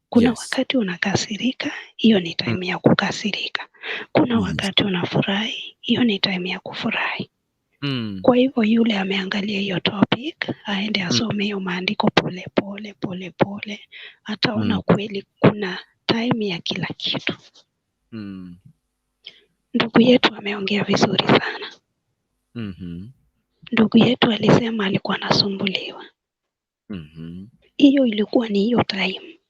[SPEAKER 2] Kuna wakati unakasirika, hiyo ni time ya kukasirika. Kuna wakati unafurahi, hiyo ni time ya kufurahi. Kwa hivyo yule ameangalia hiyo topic, aende asome hiyo maandiko pole pole pole pole, ataona kweli kuna time ya kila kitu. Ndugu yetu ameongea vizuri sana. Ndugu yetu alisema alikuwa anasumbuliwa. Hiyo ilikuwa ni hiyo time.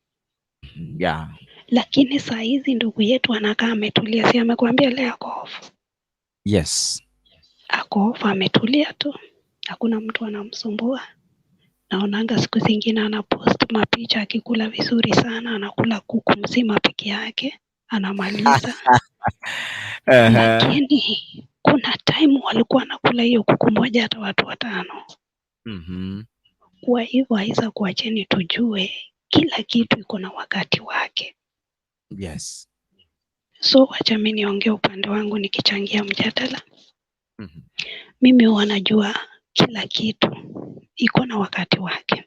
[SPEAKER 2] Lakini saa hizi ndugu yetu anakaa ametulia, si amekuambia leo ako off?
[SPEAKER 1] Yes.
[SPEAKER 2] Ako off, ametulia tu, hakuna mtu anamsumbua. Naonanga siku zingine anapost mapicha akikula vizuri sana, anakula kuku mzima peke yake, anamaliza. Lakini kuna time walikuwa anakula hiyo kuku moja hata watu 5. Kwa hivyo Isaac, kuacheni tujue kila kitu iko na wakati wake. So wacha mimi niongee upande wangu nikichangia mjadala. Mimi huwa najua kila kitu iko na wakati wake.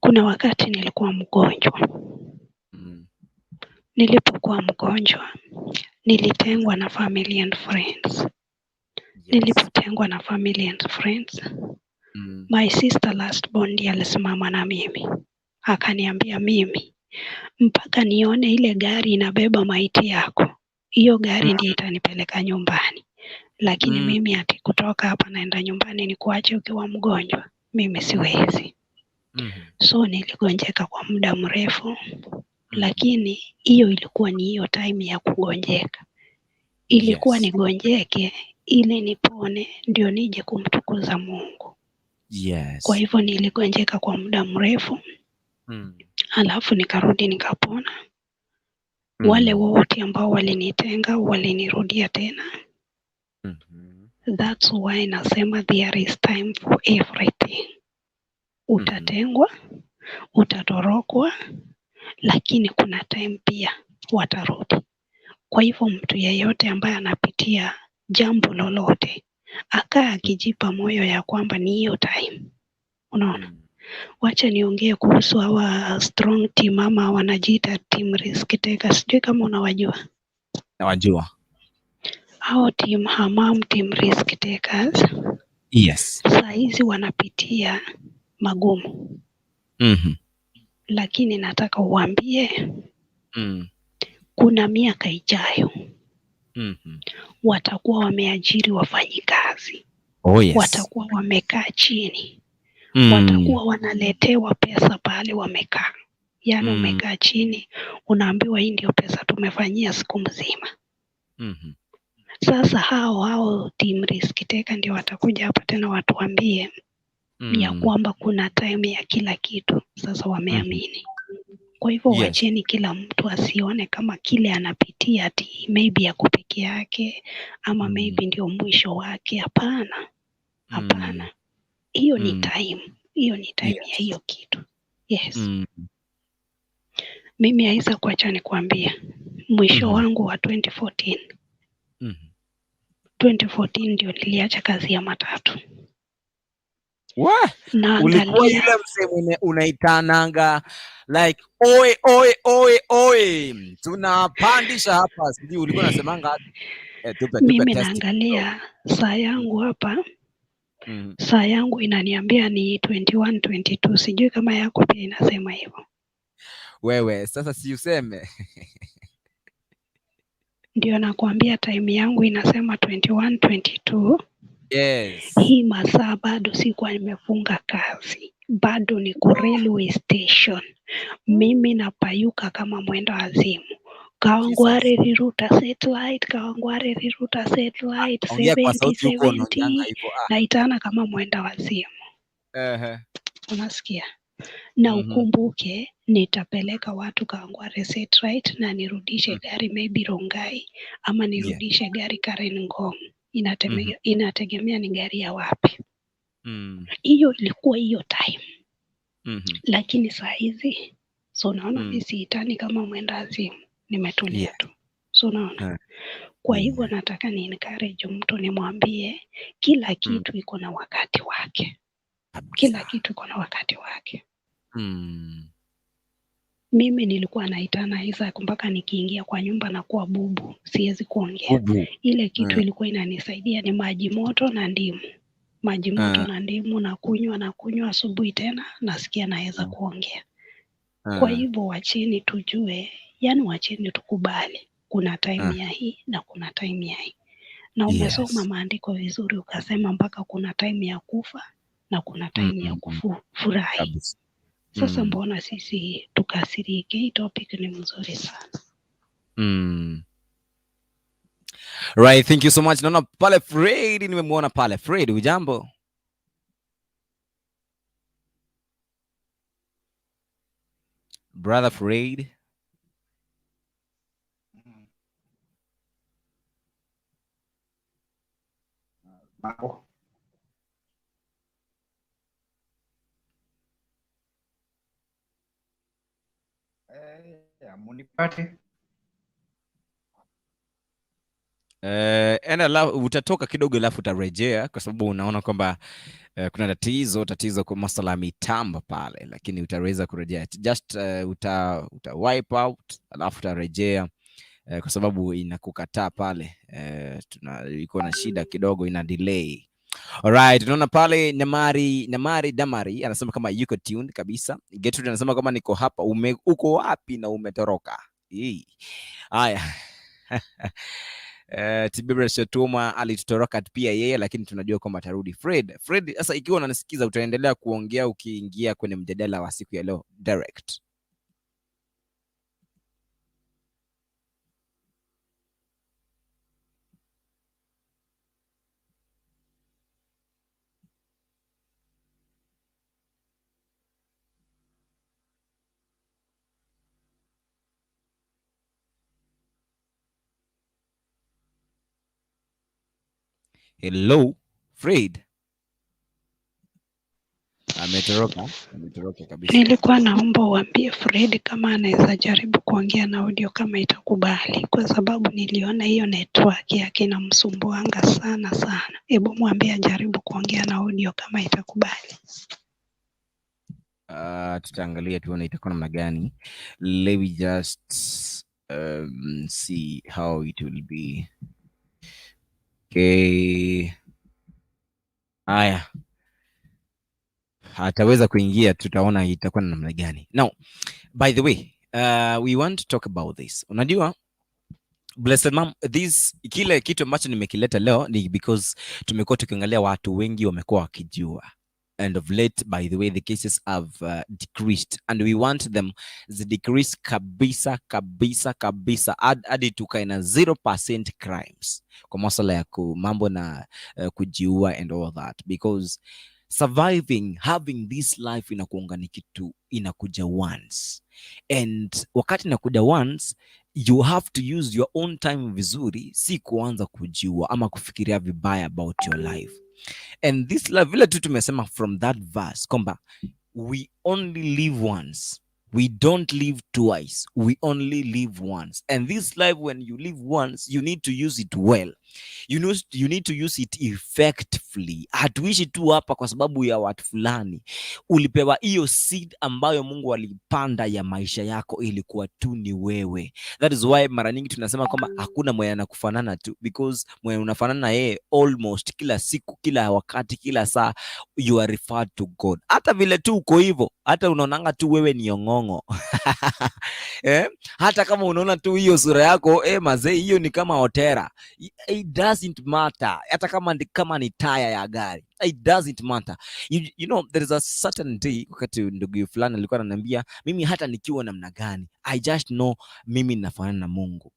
[SPEAKER 2] Kuna wakati nilikuwa mgonjwa. Nilipokuwa mgonjwa, nilitengwa na family and friends. Nilipotengwa na family and friends, my sister last born ndiye alisimama na mimi. Akaniambia mimi, mpaka nione ile gari inabeba maiti yako, hiyo gari ndiyo itanipeleka nyumbani. Lakini mimi ati kutoka hapa naenda nyumbani nikuache ukiwa mgonjwa, mimi siwezi. So niligonjeka kwa muda mrefu, lakini hiyo ilikuwa ni hiyo time ya kugonjeka. Ilikuwa nigonjeke ili nipone ndio nije kumtukuza Mungu. Kwa hivyo niligonjeka kwa muda mrefu, alafu nikarudi nikapona. Wale wote ambao walinitenga walinirudia tena. That's why nasema there is time for everything. Utatengwa, utatorokwa, lakini kuna time pia watarudi. Kwa hivyo mtu yeyote ambaye anapitia jambo lolote, akaa akijipa moyo ya kwamba ni hiyo time. Unaona? Wacha niongee kuhusu hawa strong team ama wanajiita team risk taker. Sijui kama unawajua.
[SPEAKER 1] Nawajua.
[SPEAKER 2] Hao team Hamam, team risk takers. Saa hizi wanapitia magumu. Lakini nataka uambie kuna miaka ijayo watakuwa wameajiri wafanyikazi.
[SPEAKER 1] Oh, yes.
[SPEAKER 2] Watakuwa wamekaa chini. Watakuwa wanaletewa pesa pale wamekaa. Yaani umekaa chini, unaambiwa hii ndio pesa tumefanyia siku mzima. Sasa hao team risk taker ndio watakuja hapa tena watuambie ya kwamba kuna time ya kila kitu. Sasa wameamini. Kwa hivyo wacheni kila mtu asione kama kile anapitia ati maybe yako peke yake ama maybe ndio mwisho wake. Hapana. Hapana. Hiyo ni time. Hiyo ni time ya hiyo kitu. Yes. Mimi Aisa, kuacha nikwambie mwisho wangu wa 2014. 2014 ndio niliacha kazi ya matatu.
[SPEAKER 1] Wah!
[SPEAKER 2] Na
[SPEAKER 1] Ulikuwa
[SPEAKER 2] angalia
[SPEAKER 1] yule msee mwenye unaitananga like oi oi oi oi, tunapandisha hapa, sijui ulikuwa unasemanga tupe
[SPEAKER 2] mimi
[SPEAKER 1] test.
[SPEAKER 2] Naangalia saa yangu hapa, saa yangu inaniambia ni 21:22, sijui kama yako pia inasema hivyo.
[SPEAKER 1] Wewe sasa si useme.
[SPEAKER 2] Ndio nakuambia time yangu inasema 21:22. Hii masaa bado sikuwa nimefunga kazi, bado niko railway station. Mimi napayuka kama mwendo wazimu. Kawangware Riruta satellite, Kawangware Riruta satellite,
[SPEAKER 1] Ongea kwa
[SPEAKER 2] 70
[SPEAKER 1] sauti huko unaongeanga
[SPEAKER 2] 70,
[SPEAKER 1] hivyo. Ah.
[SPEAKER 2] naitana kama mwenda wazimu. Unasikia? Na ukumbuke nitapeleka watu Kawangware satellite na nirudishe gari maybe Rongai ama nirudishe gari Karen Ngong. Inategemea ni gari ya wapi. Hiyo ilikuwa hiyo time. Lakini saa hizi so unaona mi siitani kama mwenda wazimu, nimetulia tu. So unaona, kwa hivyo nataka ni encourage mtu, nimwambie kila kitu iko na wakati wake, kila kitu iko na wakati wake. Mimi nilikuwa naitana Isaac mpaka nikiingia kwa nyumba na kuwa bubu, siwezi kuongea.
[SPEAKER 1] Bubu.
[SPEAKER 2] Ile kitu ilikuwa inanisaidia ni maji moto na ndimu, maji moto na ndimu, na kunywa na kunywa, asubuhi tena nasikia naweza kuongea. Kwa hivyo wacheni tujue, yani wacheni tukubali kuna time ya hii na kuna time ya hii. Na umesoma maandiko vizuri ukasema mpaka kuna time ya kufa na kuna time ya kufurahi. Sasa mbona sisi tukasirike? Hii topic ni mzuri sana.
[SPEAKER 1] Right, thank you so much. Naona pale Fred, nimemwona pale Fred, hujambo? Brother Fred.
[SPEAKER 5] Mambo. Munipate?
[SPEAKER 1] Enda la, utatoka kidogo alafu utarejea kwa sababu unaona kwamba kuna tatizo kwa masuala ya mitambo pale, lakini utaweza kurejea. Just uta wipe out alafu utarejea kwa sababu inakukataa pale. Tuna iko na shida kidogo, ina delay. Alright, tunaona pale Nyamari Damari anasema kama yuko tuned kabisa. Gertrude anasema kama niko hapa, uko wapi na umetoroka? Haya. Tiberius Shetuma alitutoroka pia yeye, lakini tunajua kwamba atarudi. Fred, sasa ikiwa unanisikiza utaendelea kuongea ukiingia kwenye mjadala wa siku ya leo direct. Hello, Fred. Ametoroka kabisa.
[SPEAKER 2] Nilikuwa naomba uambie Fred kama anaweza jaribu kuongea na audio kama itakubali, kwa sababu niliona hiyo network yake inamsumbuanga sana sana. Hebu mwambie ajaribu kuongea na audio kama itakubali.
[SPEAKER 1] Tutaangalia tuone itakuwa namna gani. Let me just see how it will be. Okay. Haya. Ataweza kuingia, tutaona itakuwa na namna gani. Now, by the way, we want to talk about this. Unajua, Blessed Mom, this kile kitu ambacho nimekileta leo ni because tumekuwa tukiangalia watu wengi wamekuwa wakijua. And of late, by the way, the cases have decreased and we want them to decrease kabisa kabisa kabisa hadi tukae na 0% crimes kwa masuala ya mambo na kujiua and all that, because surviving, having this life inakuanga ni kitu inakuja once, and wakati inakuja once you have to use your own time vizuri, si kuanza kujiua ama kufikiria vibaya about your life. And this life, vile tu tumesema from that verse kwamba we only live once, we don't live twice, we only live once. And this life, when you live once, you need to use it well. You need to use it effectively. Hatuishi tu hapa kwa sababu ya watu fulani. Ulipewa hiyo seed ambayo Mungu alipanda ya maisha yako, ilikuwa tu ni wewe. That is why mara nyingi tunasema kwamba hakuna mwenye anakufanana tu, because mwenye unafanana na yeye almost kila siku, kila wakati, kila saa, you are referred to God. Hata vile tu uko hivyo, hata unaonanga tu wewe ni ong'ong'o. Hata kama unaona tu hiyo sura yako, mazee, hiyo ni kama otera. It doesn't matter. Hata kama ni taya ya gari, it doesn't matter. You know, there is a certain day wakati ndugu fulani alikuwa ananiambia, mimi hata nikiwa namna gani, I just know mimi nafanana na Mungu.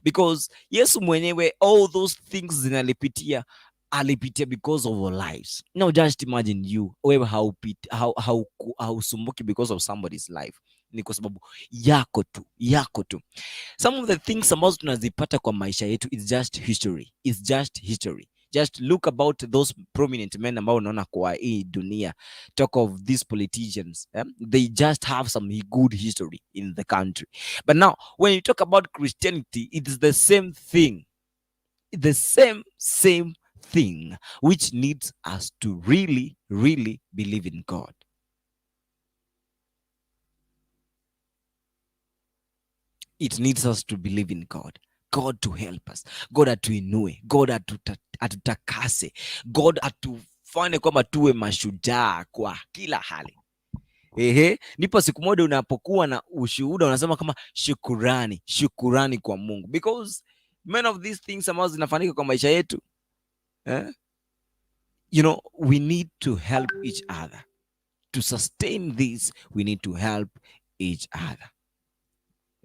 [SPEAKER 1] Because Yesu mwenyewe all those things zinalipitia, alipitia because of our lives. Now just imagine you, wewe hausumbuki because of somebody's life. Ni kwa sababu yako tu, yako tu. Some of the things ambazo tunazipata kwa maisha yetu, it's just history. It's just history. Just look about those prominent men ambao unaona kwa hii dunia. Talk of these politicians, eh? They just have some good history in the country. But now when you talk about Christianity, it's the same thing, the same thing, which needs us to really, really believe in God. It needs us to believe in God, God to help us, God atuinue, God atutakase, God atufanye kwamba tuwe mashujaa kwa kila hali. Ehe, ndipo siku moja unapokuwa na ushuhuda unasema kama shukurani, shukurani kwa Mungu, because many of these things ambazo zinafanyika kwa maisha yetu, eh? We need to help each other. To sustain this, we need to help each other.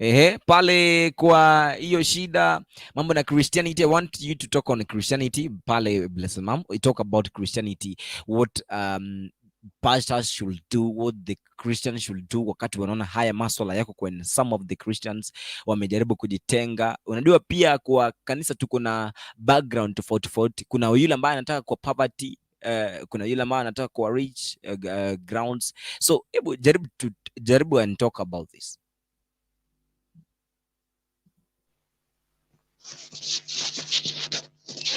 [SPEAKER 1] Ehe, pale kwa hiyo shida mambo na Christianity, I want you to talk on Christianity pale, Blessed Mom. We talk about Christianity, what pastors should do, what the Christians should do wakati wanaona haya maswala yako kwenye some of the Christians wamejaribu kujitenga. Unajua pia kwa kanisa tuko na background tofauti tofauti. Kuna yule ambaye anataka kwa poverty, kuna yule ambaye anataka kwa rich grounds. So hebu jaribu and talk about this.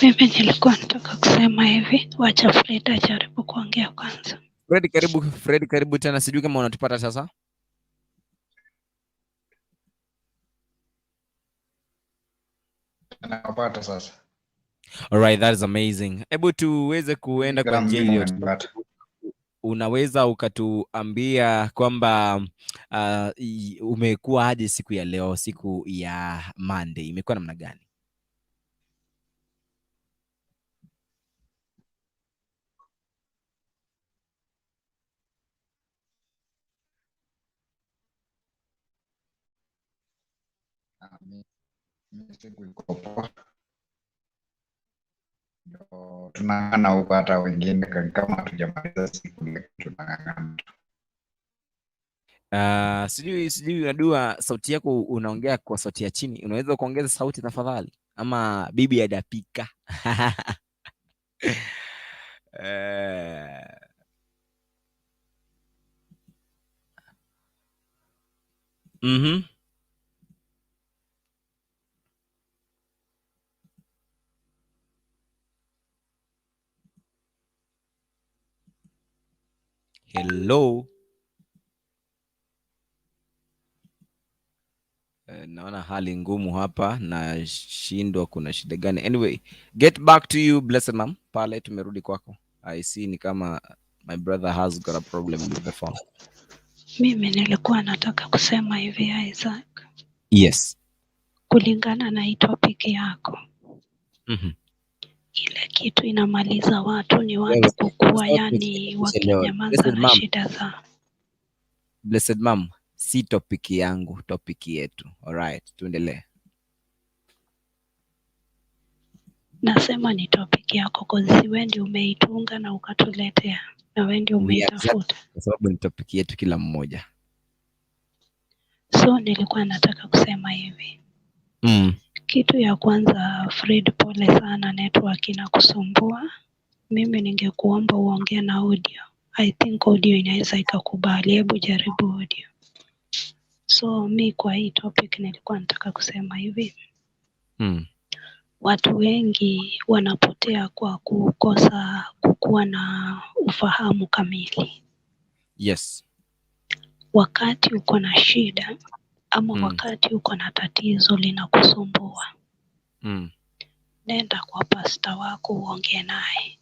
[SPEAKER 2] Mimi nilikuwa nataka kusema hivi, wacha Fred ajaribu kuongea kwanza.
[SPEAKER 1] Fred, karibu. Fred, karibu tena. Sijui kama unatupata sasa.
[SPEAKER 5] Nawapata sasa.
[SPEAKER 1] All right, that is amazing. Hebu tuweze kuenda kwa njia iliyo, unaweza ukatuambia kwamba umekuwa aje siku ya leo, siku ya Monday imekuwa namna gani?
[SPEAKER 5] Mi siku iko poa. Ndio tunang'ang'ana huko, hata wengine kama hatujamaliza siku tunang'ang'ana.
[SPEAKER 1] Sijui unajua sauti yako unaongea kwa sauti ya chini. Unaweza kuongeza sauti tafadhali? Ama bibi hajapika? Hello. Naona hali ngumu hapa, nashindwa kuna shida gani. Anyway, get back to you, Blessed Mom. Pale tumerudi kwako. I see ni kama my brother has got a problem with the phone.
[SPEAKER 2] Mimi nilikuwa nataka kusema hivi, Isaac.
[SPEAKER 1] Yes.
[SPEAKER 2] Kulingana na hii topic yako. Ile kitu inamaliza watu ni watu kukua, yani wakinyamaza na shida zao.
[SPEAKER 1] Blessed Mom, si topic yangu, topic yetu. All right, tuendelee.
[SPEAKER 2] Nasema ni topic yako cause si wewe ndio umeitunga na ukatuletea, na wewe ndio umeitafuta.
[SPEAKER 1] Kwa sababu ni topic yetu kila mmoja.
[SPEAKER 2] So nilikuwa nataka kusema hivi. Kitu ya kwanza, Fred, pole sana, network inakusumbua. Mimi ningekuomba uongee na audio. I think audio inaweza ikakubali. Hebu jaribu audio. So mi kwa hii topic nilikuwa nataka kusema hivi. Watu wengi wanapotea kwa kukosa kukuwa na ufahamu kamili.
[SPEAKER 1] Yes.
[SPEAKER 2] Wakati uko na shida ama wakati uko na tatizo linakusumbua, nenda kwa pasta wako uongee naye.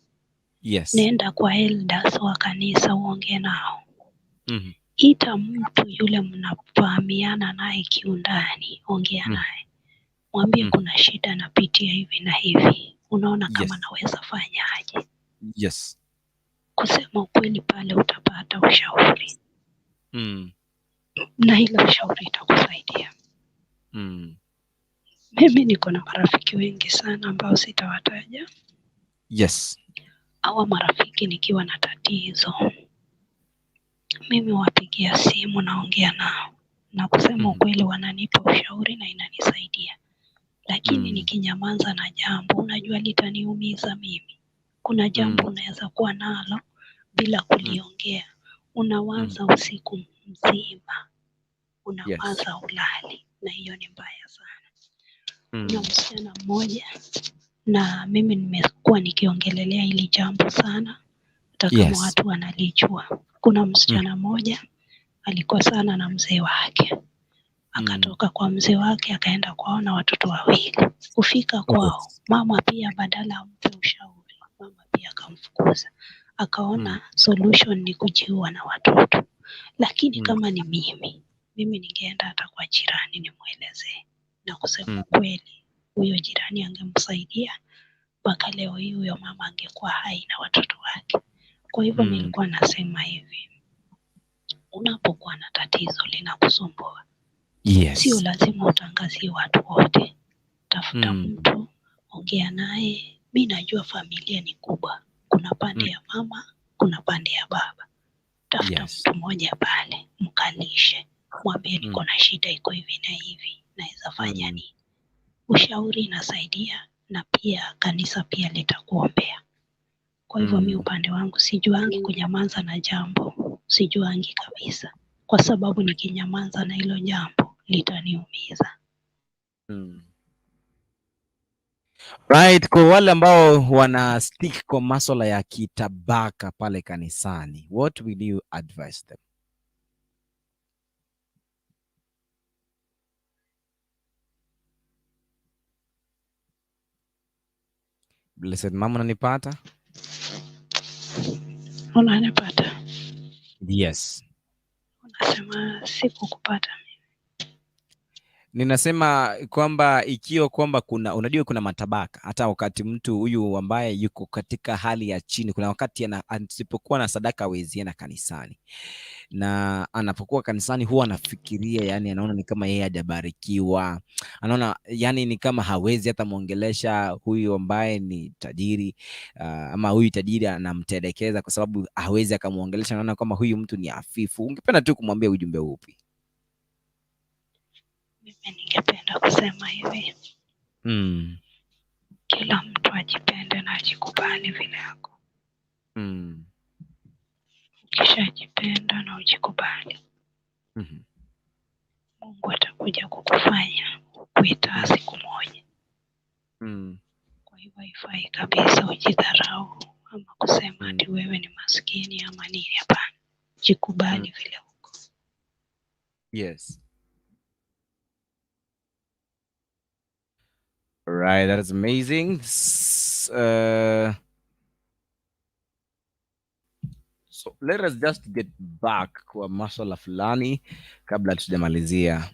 [SPEAKER 1] Yes.
[SPEAKER 2] Nenda kwa elders wa kanisa uongee nao. Ita mtu yule mnafahamiana naye kiundani, ongea naye. Mwambie kuna shida napitia hivi na hivi. Unaona kama naweza fanya aje?
[SPEAKER 1] Yes.
[SPEAKER 2] Kusema ukweli pale utapata ushauri. Na ile ushauri itakusaidia. Mimi niko na marafiki wengi sana ambao sitawataja.
[SPEAKER 1] Yes.
[SPEAKER 2] Hawa marafiki nikiwa na tatizo, mimi wapigia simu naongea nao. Na kusema ukweli wananipa ushauri na inanisaidia. Lakini nikinyamaza na jambo, unajua litaniumiza mimi. Kuna jambo unaweza kuwa nalo bila kuliongea, unawaza usiku mzima, unawaza ulali, na hiyo ni mbaya sana. Kuna msichana mmoja, na mimi nimekuwa nikiongelelea hili jambo sana, hata kama watu wanalijua. Kuna msichana mmoja alikosana na mzee wake, akatoka kwa mzee wake akaenda kwao na watoto wawili. Kufika kwao, mama pia badala ampe ushauri, mama pia akamfukuza. Akaona solution ni kujiua na watoto. Lakini kama ni mimi ningeenda hata kwa jirani nimwelezee, na kusema kweli, huyo jirani angemsaidia mpaka leo hii huyo mama angekuwa hai na watoto wake. Kwa hivyo nilikuwa nasema hivi, unapokuwa na tatizo linakusumbua, sio lazima utangazie watu wote. Tafuta mtu, ongea naye. Mi najua familia ni kubwa, kuna pande ya mama, kuna pande ya baba. Tafuta mtu mmoja pale, mkalishe, mwambie niko na shida iko hivi na hivi, naweza fanya nini? Ushauri inasaidia, na pia kanisa pia litakuombea. Kwa hivyo mi upande wangu sijuangi kunyamaza na jambo, sijuangi kabisa, kwa sababu nikinyamaza na hilo jambo litaniumiza.
[SPEAKER 1] Right, kwa wale ambao wana stick kwa masuala ya kitabaka pale kanisani, what will you advise them? Blessed mama, unanipata?
[SPEAKER 2] Unanipata?
[SPEAKER 1] Yes.
[SPEAKER 2] Unasema sikukupata.
[SPEAKER 1] Ninasema kwamba ikiwa kwamba kuna, unajua kuna matabaka, hata wakati mtu huyu ambaye yuko katika hali ya chini, kuna wakati asipokuwa na sadaka hawezi enda kanisani, na anapokuwa kanisani huwa anafikiria, yani anaona ni kama yeye hajabarikiwa, anaona yani ni kama hawezi hata muongelesha huyu ambaye ni tajiri, ama huyu tajiri anamtelekeza kwa sababu hawezi akamuongelesha, anaona kwamba huyu mtu ni hafifu. Ungependa tu kumwambia ujumbe upi?
[SPEAKER 2] Mimi ningependa kusema hivi, kila mtu ajipende na ajikubali vile yako. Ukishajipenda na ujikubali, Mungu atakuja kukufanya ukuita siku moja. Kwa hivyo haifai kabisa ujidharau ama kusema ati wewe ni maskini ama nini. Hapana, jikubali vile uko.
[SPEAKER 1] Yes. Right, that is amazing. So let us just get back kwa maswala fulani kabla tujamalizia.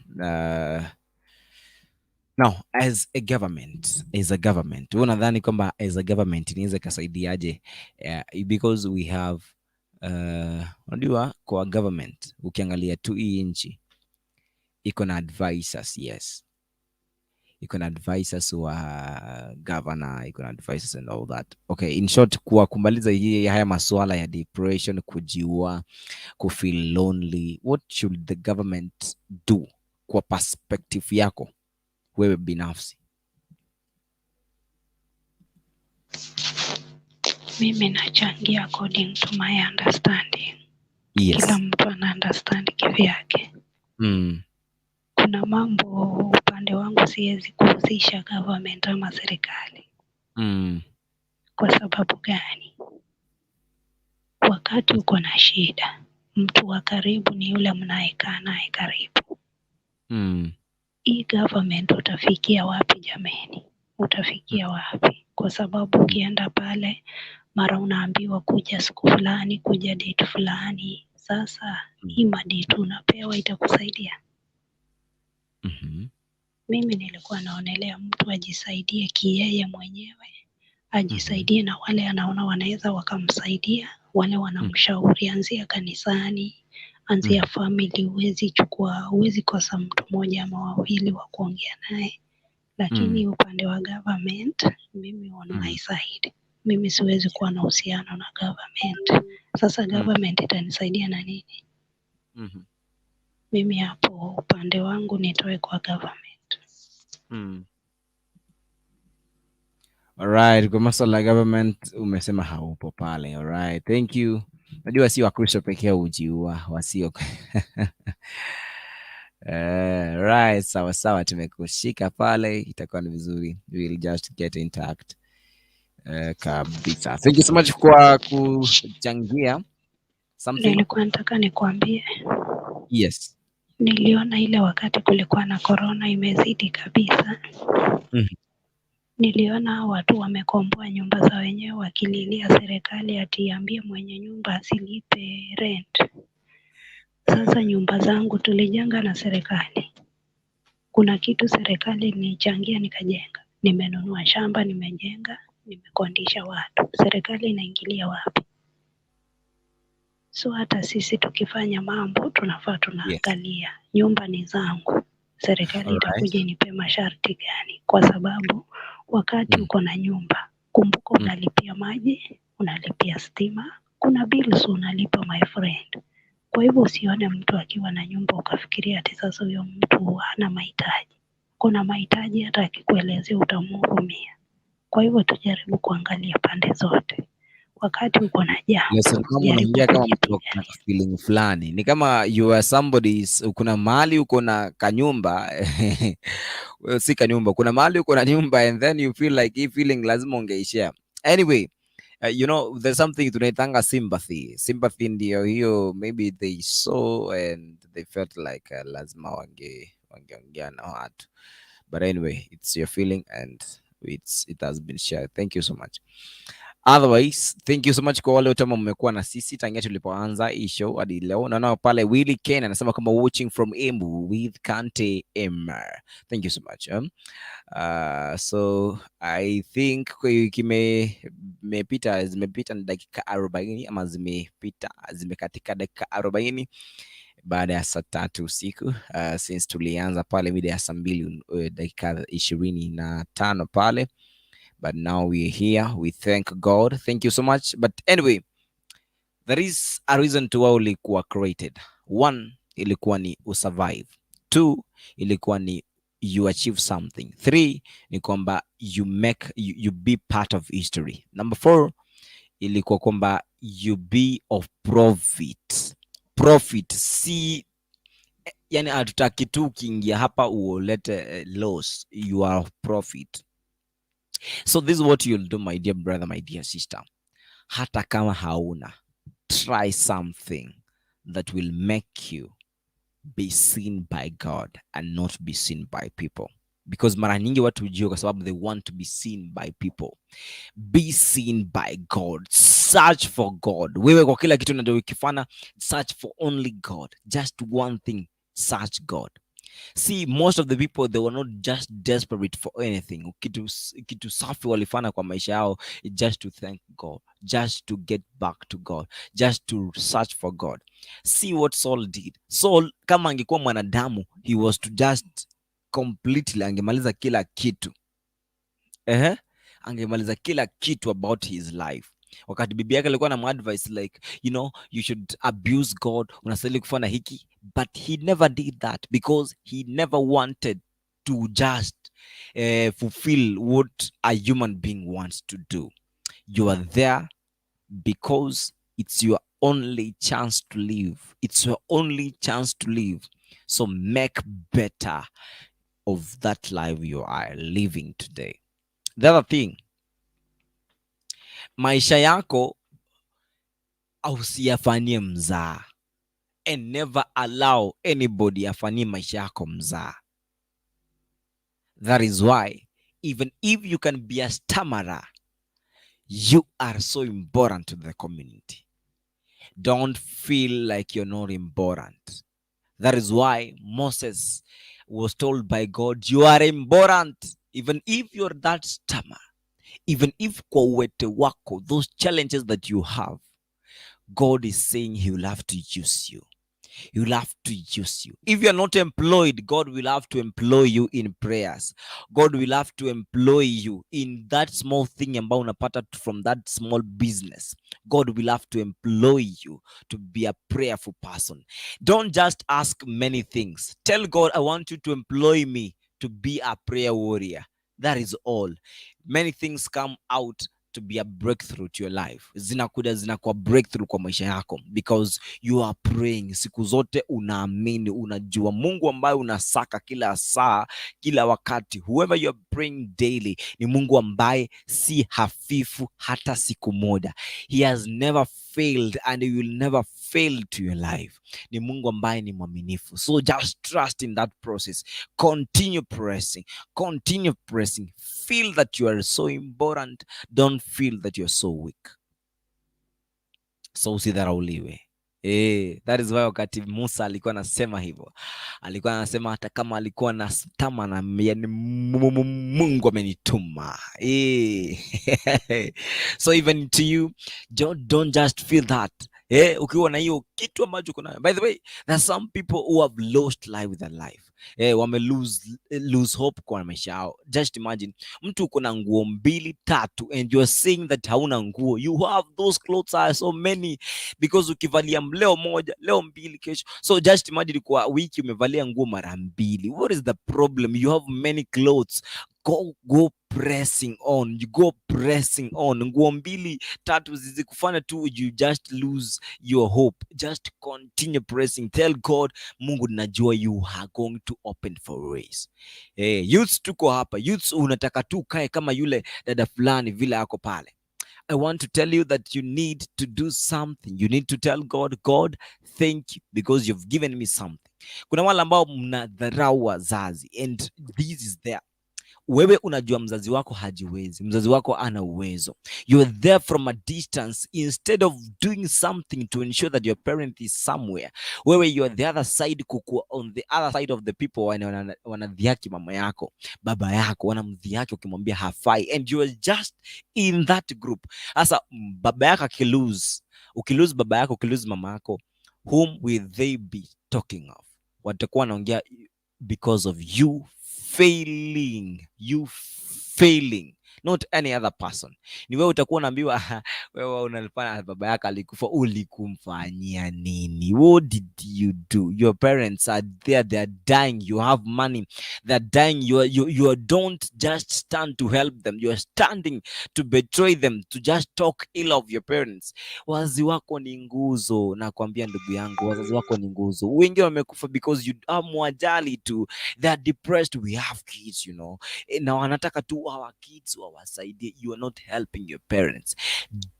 [SPEAKER 1] Now, as a government, wewe unadhani kwamba as a government inaweza ikasaidiaje? Because we have, unajua kwa government ukiangalia tu hii nchi iko na advisors, yes, iko na advisors wa governor, iko na advisors and all that. Okay, in short, kwa kumaliza hii haya masuala ya depression, kujiua, kufeel lonely, what should the government do kwa perspective yako wewe binafsi?
[SPEAKER 2] Mimi nachangia according to my understanding. Kila mtu ana understand kivyake. Kuna mambo upande wangu siwezi kuhusisha government ama serikali. Kwa sababu gani? Wakati uko na shida, mtu wa karibu ni yule mnayekaa naye karibu. Hii government utafikia wapi jameni? Utafikia wapi? Kwa sababu ukienda pale mara unaambiwa kuja siku fulani, kuja date fulani. Sasa hii madate unapewa itakusaidia? Mimi nilikuwa naonelea mtu ajisaidie kiyeye mwenyewe, ajisaidie na wale anaona wanaweza wakamsaidia, wale wanamshauri, anzia kanisani, anzia family. Huwezi kosa mtu mmoja ama wawili wa kuongea naye. Lakini upande wa government, mimi on my side, mimi siwezi kuwa na uhusiano na government. Sasa government itanisaidia na nini? Mimi hapo upande wangu nitoe kwa government.
[SPEAKER 1] Alright, kwa masuala ya government umesema haupo pale. Alright, thank you. Najua si Wakristo pekee hujiua, wasio. Right, sawa sawa, tumekushika pale, itakuwa ni vizuri. We'll just get intact. Kabisa. Thank you so much kwa kuchangia something.
[SPEAKER 2] Nilikuwa nataka nikuambie,
[SPEAKER 1] Yes.
[SPEAKER 2] niliona ile wakati kulikuwa na corona imezidi kabisa. Niliona watu wamekomboa nyumba za wenyewe wakililia serikali ati iambie mwenye nyumba asilipe rent. Sasa nyumba zangu tulijenga na serikali. Kuna kitu serikali ilichangia nikajenga. Nimenunua shamba, nimejenga, nimekodisha watu. Serikali inaingilia wapi? So hata sisi tukifanya mambo tunafaa tunaangalia. Nyumba ni zangu, serikali itakuja inipe masharti gani? Kwa sababu wakati uko na nyumba, kumbuka unalipia maji, unalipia stima, kuna bills unalipa, my friend. Kwa hivyo usione mtu akiwa na nyumba ukafikiria ati sasa huyo mtu hana mahitaji. Kuna mahitaji, hata akikuelezea utamhurumia. Kwa hivyo tujaribu kuangalia pande zote. Wakati uko na jambo,
[SPEAKER 1] Yes, kama
[SPEAKER 2] jaribu
[SPEAKER 1] unaongea kama mtu ako na
[SPEAKER 2] kujipigania.
[SPEAKER 1] Feeling fulani, ni kama you are somebody's. Kuna mahali uko na kanyumba, well, si kanyumba, kuna mahali uko na nyumba and then you feel like hii feeling lazima ungeishare. Anyway, there's something tunaitanga sympathy. Sympathy ndio hiyo, maybe they saw and they felt like lazima wangeongea na watu. But anyway, it's your feeling and it has been shared. Thank you so much. Otherwise, thank you so much kwa wale wote ambao mmekuwa na sisi tangia tulipoanza hii show hadi leo. Naona pale Willy Ken anasema kama watching from Embu with Kante Emmer. Thank you so much. So I think kime mepita zimepita ni dakika 40 ama zimepita, zimekatika dakika 40 baada ya saa 3 usiku, since tulianza pale mida ya saa 2 dakika 25 pale, but now we're here. We thank God. Thank you so much. But anyway, there is a reason to why ulikuwa created. One, ilikuwa ni usurvive. Two, ilikuwa ni you achieve something. Three, ni kwamba you be part of history. Number four, ilikuwa kwamba you be of profit. Profit si yani hatutaki tu ukiingia hapa uolete loss. You are of profit. So this is what you'll do, my dear brother, my dear sister. Hata kama hauna, try something that will make you be seen by God and not be seen by people. Because mara nyingi watu hujua kwa sababu they want to be seen by people. Be seen by God. Search for God. Wewe kwa kila kitu unachokifanya, search for only God. Just one thing, search God. See, most of the people, they were not just desperate for anything. Kitu safi walifanya kwa maisha yao, just to thank God, just to get back to God, just to search for God. See what Saul did. Saul kama angekuwa mwanadamu, he was to just completely angemaliza kila kitu. Ehe, angemaliza kila kitu about his life. Wakati bibi yake alikuwa na advice like, you should abuse God, unastahili kufanya hiki, but he never did that because he never wanted to just fulfill what a human being wants to do. You are there because it's your only chance to live. It's your only chance to live. So make better of that life you are living today. The other thing, maisha yako usiyafanyie mzaa, and never allow anybody afanyie maisha yako mzaa. That is why even if you can be a stammerer, you are so important to the community. Don't feel like you're not important. That is why Moses was told by God, "You are important, even if you're that stammer, even if kwa uwete wako, those challenges that you have." God is saying he will have to use you. He will have to use you. If you're not employed, God will have to employ you in prayers. God will have to employ you in that small thing ambao unapata from that small business. God will have to employ you to be a prayerful person. Don't just ask many things. Tell God, "I want you to employ me to be a prayer warrior." That is all. Many things come out to be a breakthrough to your life. Zinakuja zinakuwa breakthrough kwa maisha yako because you are praying siku zote, unaamini, unajua Mungu ambaye unasaka kila saa, kila wakati, whoever you are praying daily, ni Mungu ambaye si hafifu hata siku moja. He has never failed and he will never fail to your life. Ni Mungu ambaye ni mwaminifu. So just trust in that process. Continue pressing, continue pressing. Feel that you are so important. Don't feel that you're so weak. So usidharauliwe. That is why wakati Musa alikuwa anasema hivyo, alikuwa anasema hata kama alikuwa na stama na, yani, Mungu amenituma. So even to you, don't just feel that. Ukiwa na hiyo kitu ambacho kuna. By the way, there are some people who have lost life with their life. Wame lose hope kwa maisha yao. Just imagine mtu uko na nguo mbili tatu and you are saying that hauna nguo. You have those clothes are so many because ukivalia leo moja, leo mbili, kesho. So just imagine kwa wiki umevalia nguo mara mbili. What is the problem? You have many clothes. Go pressing on. You go pressing on. Nguo mbili tatu zizikufanya tu you just lose your hope. Just continue pressing. Tell God, Mungu, najua you are going to open for ways. Youths tuko hapa. Youths unataka tu ukae kama yule dada fulani vile ako pale. I want to tell you that you need to do something. You need to tell God, "God, thank you because you've given me something." Kuna wale ambao mnadharau wazazi and this is there. Wewe unajua mzazi wako hajiwezi, mzazi wako ana uwezo. You're there from a distance instead of doing something to ensure that your parent is somewhere. Wewe, you are the other side, kukua on the other side of the people wanadhihaki mama yako, baba yako, wanamdhihaki ukimwambia hafai, and you are just in that group. Sasa baba yako akilose, ukilose baba yako, ukilose mama yako, whom will they be talking of? Watakuwa wanaongea because of you failing, you failing, not any other person. Ni wewe utakuwa unaambiwa, wewe unalifanya, baba yako alikufa, ulikumfanyia nini? What did you do? Your parents are there, they are dying. You have money, they are dying. You don't just stand to help them, you are standing to betray them, to just talk ill of your parents. Wazazi wako ni nguzo, nakwambia ndugu yangu, wazazi wako ni nguzo. Wengi wamekufa because you hamwajali tu. They are depressed. We have kids, na wanataka tu our kids wawasaidie. You are not helping your parents.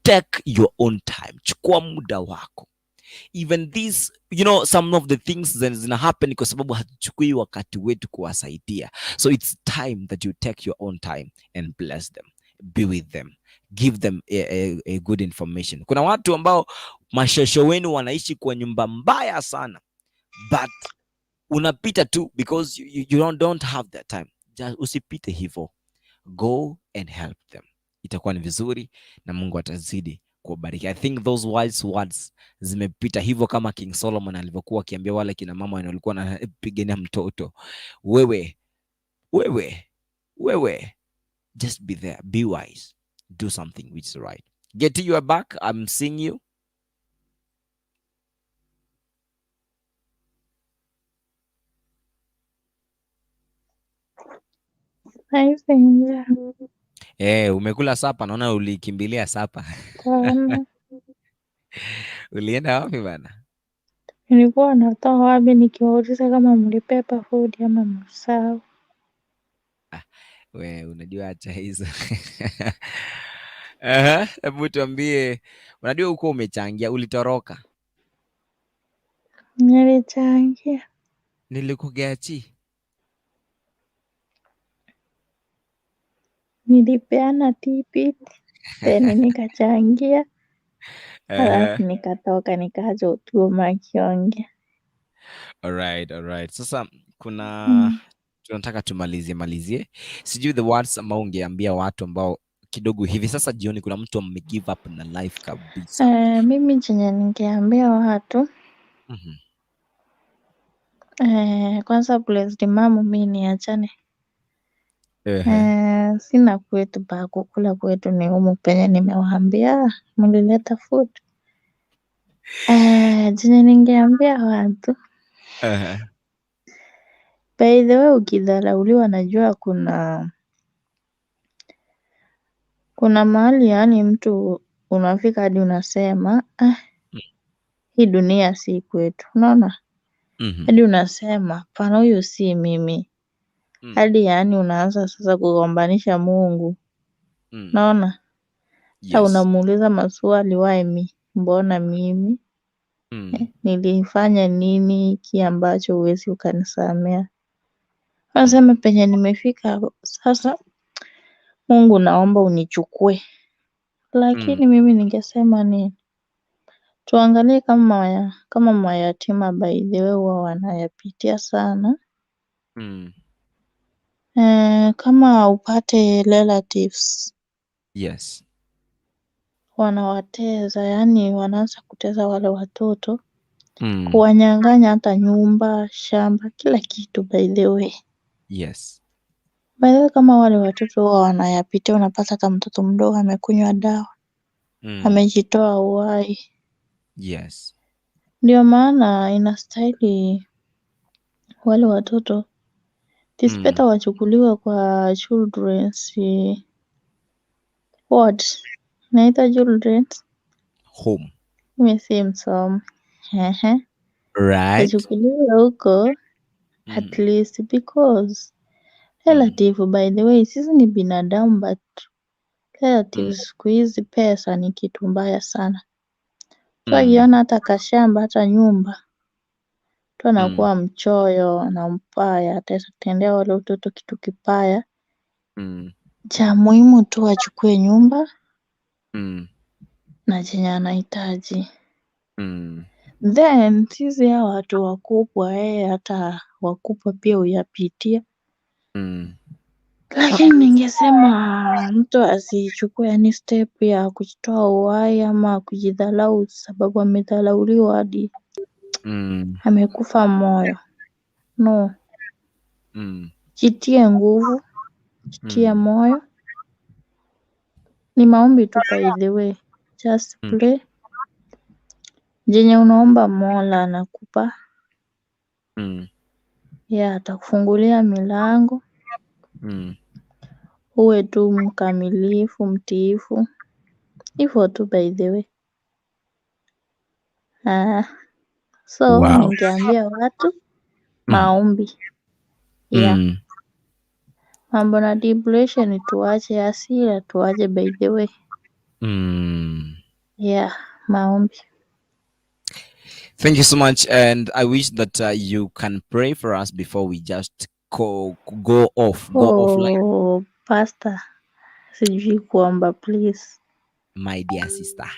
[SPEAKER 1] Take your own time, chukua muda wako. Even this, some of the things zenye zina happen kwa sababu hatuchukui wakati wetu kuwasaidia. So it's time that you take your own time and bless them, be with them, give them a good information. Kuna watu ambao mashosho wenu wanaishi kwa nyumba mbaya sana, but unapita tu because you don't have that time. Just usipite hivyo, go and help them. Itakuwa ni vizuri na Mungu atazidi kuwabariki. I think those wise words zimepita hivyo kama King Solomon alivyokuwa akiambia wale kina mama walikuwa wanapigania mtoto. Wewe, wewe, wewe, just be there, be wise, do something which is right. Getty, you are back. I'm seeing you.
[SPEAKER 3] Nice, yeah.
[SPEAKER 1] Umekula supper? Naona ulikimbilia supper.
[SPEAKER 3] Hapana.
[SPEAKER 1] Ulienda wapi bana?
[SPEAKER 3] Nilikuwa natoa wapi nikiwauliza kama mlibeba food ama msahau.
[SPEAKER 1] We unajua, acha hizo. Aha, hebu tuambie, unajua huko umechangia, ulitoroka.
[SPEAKER 3] Nilichangia.
[SPEAKER 1] Nilikugeachi.
[SPEAKER 3] Nilipeana tidbit, then nikachangia, alafu nikatoka nikaacha Otuoma akiongea.
[SPEAKER 1] Alright. Sasa kuna tunataka tumalizie malizie. Sijui the words ambao ungeambia watu ambao kidogo hivi sasa jioni kuna mtu ame give up na life kabisa.
[SPEAKER 3] Mimi chenye ningeambia watu, kwanza Blessed Mom, mi niachane. Sina kwetu pa kukula, kwetu ni humu penye nimewaambia mlileta food. Chenye ningeambia watu, by the way, ukidharauliwa najua kuna Kuna mahali yaani mtu unafika hadi unasema ah, hii dunia si kwetu, unaona? Hadi unasema hapana, huyu si mimi. Hadi yaani unaanza sasa kugombanisha Mungu, unaona? Hata unamuuliza maswali, why me? Mbona mimi? Nilifanya nini hiki ambacho huwezi ukanisamea? Nasema penye nimefika sasa, Mungu naomba unichukue. Lakini mimi ningesema ni tuangalie kama mayatima, by the way, huwa wanayapitia sana. Kama upate relatives wanawateza, yaani wanaanza kuteza wale watoto, kuwanyang'anya hata nyumba, shamba, kila kitu by the way. By the way, kama wale watoto huwa wanayapitia, unapata hata mtoto mdogo amekunywa dawa, amejitoa uhai. Ndio maana inastahili wale watoto it is better wachukuliwe kwa children's ward. Inaitwa children's
[SPEAKER 1] Home.
[SPEAKER 3] Mimi si msomi. Ehe. Wachukuliwe huko at least because relative, by the way, sisi ni binadamu, but relatives siku hizi pesa ni kitu mbaya sana. Mtu akiona hata kashamba, hata nyumba, mtu anakuwa mchoyo na mbaya, ataweza kutendea wale watoto kitu kibaya. Cha muhimu tu achukue nyumba na chenye anahitaji. Then sisi hawa watu wakubwa, hata wakubwa pia huyapitia. Lakini ningesema mtu asichukue any step ya kujitoa uhai ama kujidharau sababu amedharauliwa hadi amekufa moyo. No. Jitie nguvu, jitie moyo. Ni maombi tu, by the way. Just pray. Jenye unaomba Mola anakupa. Yeah, atakufungulia milango. Uwe tu mkamilifu, mtiifu. Hivyo tu, by the way. Ah, so ningeambia watu maombi. Yeah. Mambo na depression tuache, hasira tuache, by the way. Yeah, maombi.
[SPEAKER 1] Thank you so much, and I wish that you can pray for us before we just go offline.
[SPEAKER 3] Oh, pastor, sijui kuomba, please.
[SPEAKER 1] My dear sister.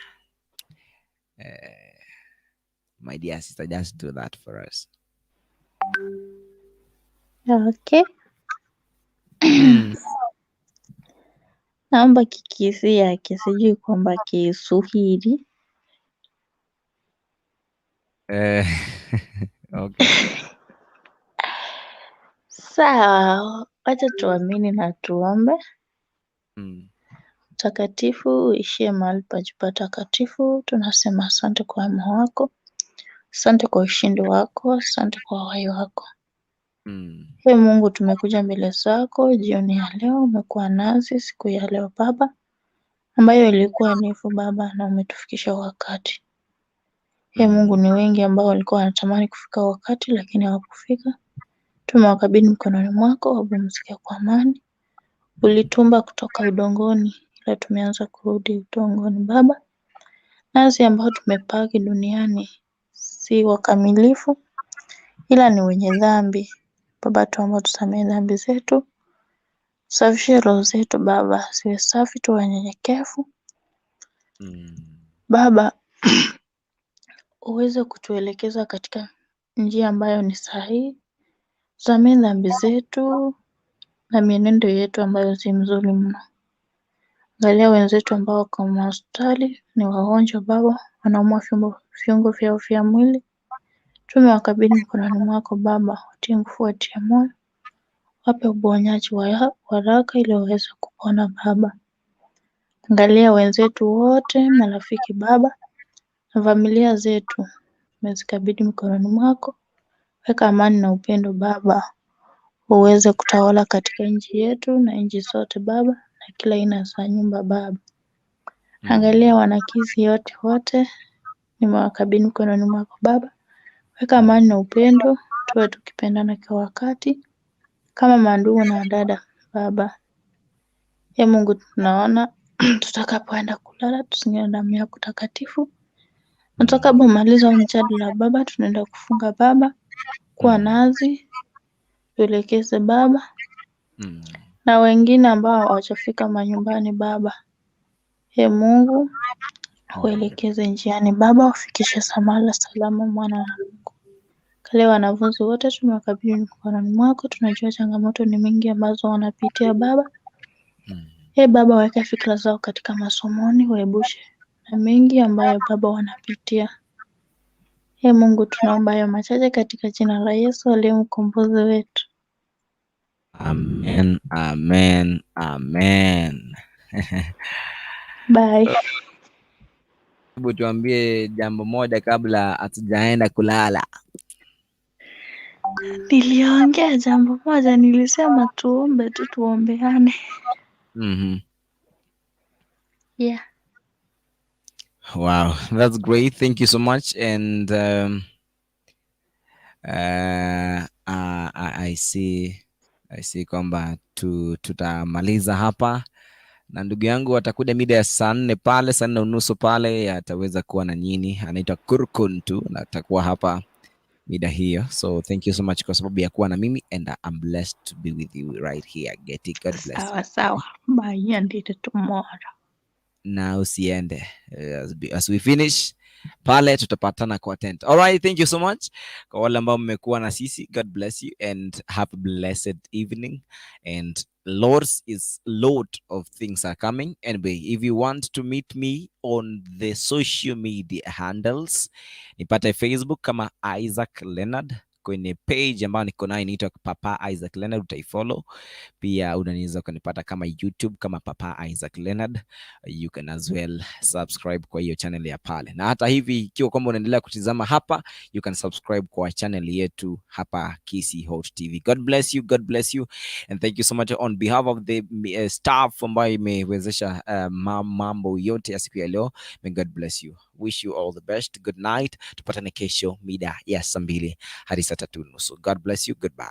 [SPEAKER 1] My dear sister, just do that for us.
[SPEAKER 3] Okay. Naomba Kikisii yake, sijui kuomba Kiswahili.
[SPEAKER 1] Okay.
[SPEAKER 3] Sawa, wacha tuamini na tuombe. Mtakatifu uishie mahali pa juu patakatifu, tunasema asante kwa wema wako, asante kwa ushindi wako, asante kwa uhai wako. Ee Mungu, tumekuja mbele zako jioni ya leo, umekuwa nasi siku ya leo Baba, ambayo ilikuwa ndefu Baba, na umetufikisha wakati. Ee Mungu, ni wengi ambao walikuwa wanatamani kufika wakati lakini hawakufika. Tumewakabidhi mikononi mwako, wapumzike kwa amani. Ulituumba kutoka udongoni, ila tumeanza kurudi udongoni Baba. Nasi ambao tumebaki duniani si wakamilifu, ila ni wenye dhambi. Baba, tuomba tusamehe dhambi zetu, safishe roho zetu Baba, ziwe safi, tuwe wanyenyekevu. Baba, uweze kutuelekeza katika njia ambayo ni sahihi. Samehe dhambi zetu na mienendo yetu ambayo si mzuri mno. Angalia wenzetu ambao wako mahospitali, ni wagonjwa Baba, wanaumwa viungo vyao vya mwili. Tumewakabidhi mikononi mwako Baba, watie nguvu, watie moyo, wape uponyaji wa haraka ili waweze kupona Baba. Angalia wenzetu wote, marafiki Baba, na familia zetu, tumezikabidhi mikononi mwako. Weka amani na upendo Baba, uweze kutawala katika nchi yetu na nchi zote Baba, na na kila aina za nyumba Baba. Angalia Wanakisii yote wote, nimewakabidhi mikononi mwako Baba. Weka amani na upendo, tuwe tukipendana kwa wakati kama mandugu na dada Baba. Ee Mungu, tunaona tutakapoenda kulala tuzingirwe na damu yako takatifu, na tutakapomaliza mjadala Baba, tunaenda kufunga Baba, kuwa nasi, tuelekeze Baba, na wengine ambao hawajafika manyumbani Baba. Ee Mungu, uelekeze njiani Baba, ufikishe samala salama mwana wa Mungu. Kale wanafunzi wote tumewakabidhi mikononi mwako, tunajua changamoto ni mingi ambazo wanapitia Baba. Ee Baba, weka fikra zao katika masomoni, waepushe na mengi ambayo Baba wanapitia. Ee Mungu, tunaomba hayo machache katika jina la Yesu aliye mkombozi wetu.
[SPEAKER 1] Amen, amen, amen.
[SPEAKER 3] Bye.
[SPEAKER 1] Hebu tuambie jambo moja kabla hatujaenda kulala.
[SPEAKER 3] Niliongea jambo moja, nilisema tuombe tu, tuombeane. Yeah.
[SPEAKER 1] Wow, that's great. Thank you so much. And I see kwamba tutamaliza hapa na ndugu yangu atakuja mida ya saa 4 pale, saa 4:30 pale ataweza kuwa na nyinyi. Anaitwa Kurkuntu na atakuwa hapa mida hiyo. So thank you so much kwa sababu ya kuwa na mimi and I'm blessed to be with you right here. Getty, God bless.
[SPEAKER 3] Sawa sawa. Bye until tomorrow.
[SPEAKER 1] Na usiende. As we finish pale tutapatana kwa tent. All right, thank you so much kwa wale ambao mmekuwa na sisi. God bless you and have a blessed evening, and lots is lot of things are coming. Anyway, if you want to meet me on the social media handles, nipate Facebook kama Isaac Leonard, kwenye page ambayo niko nayo inaitwa Papa Isaac Leonard, utaifollow. Pia unaweza ukanipata kama YouTube kama Papa Isaac Leonard. You can as well subscribe kwa hiyo channel ya pale, na hata hivi ikiwa kwamba unaendelea kutizama hapa, you can subscribe kwa channel yetu hapa Kisii Hot TV. God bless you, God bless you and thank you so much on behalf of the staff ambayo imewezesha mambo yote ya siku ya leo. May God bless you, wish you all the best. Good night, tupatane kesho mida ya saa 2 hadi saa 3:30. God bless you, goodbye.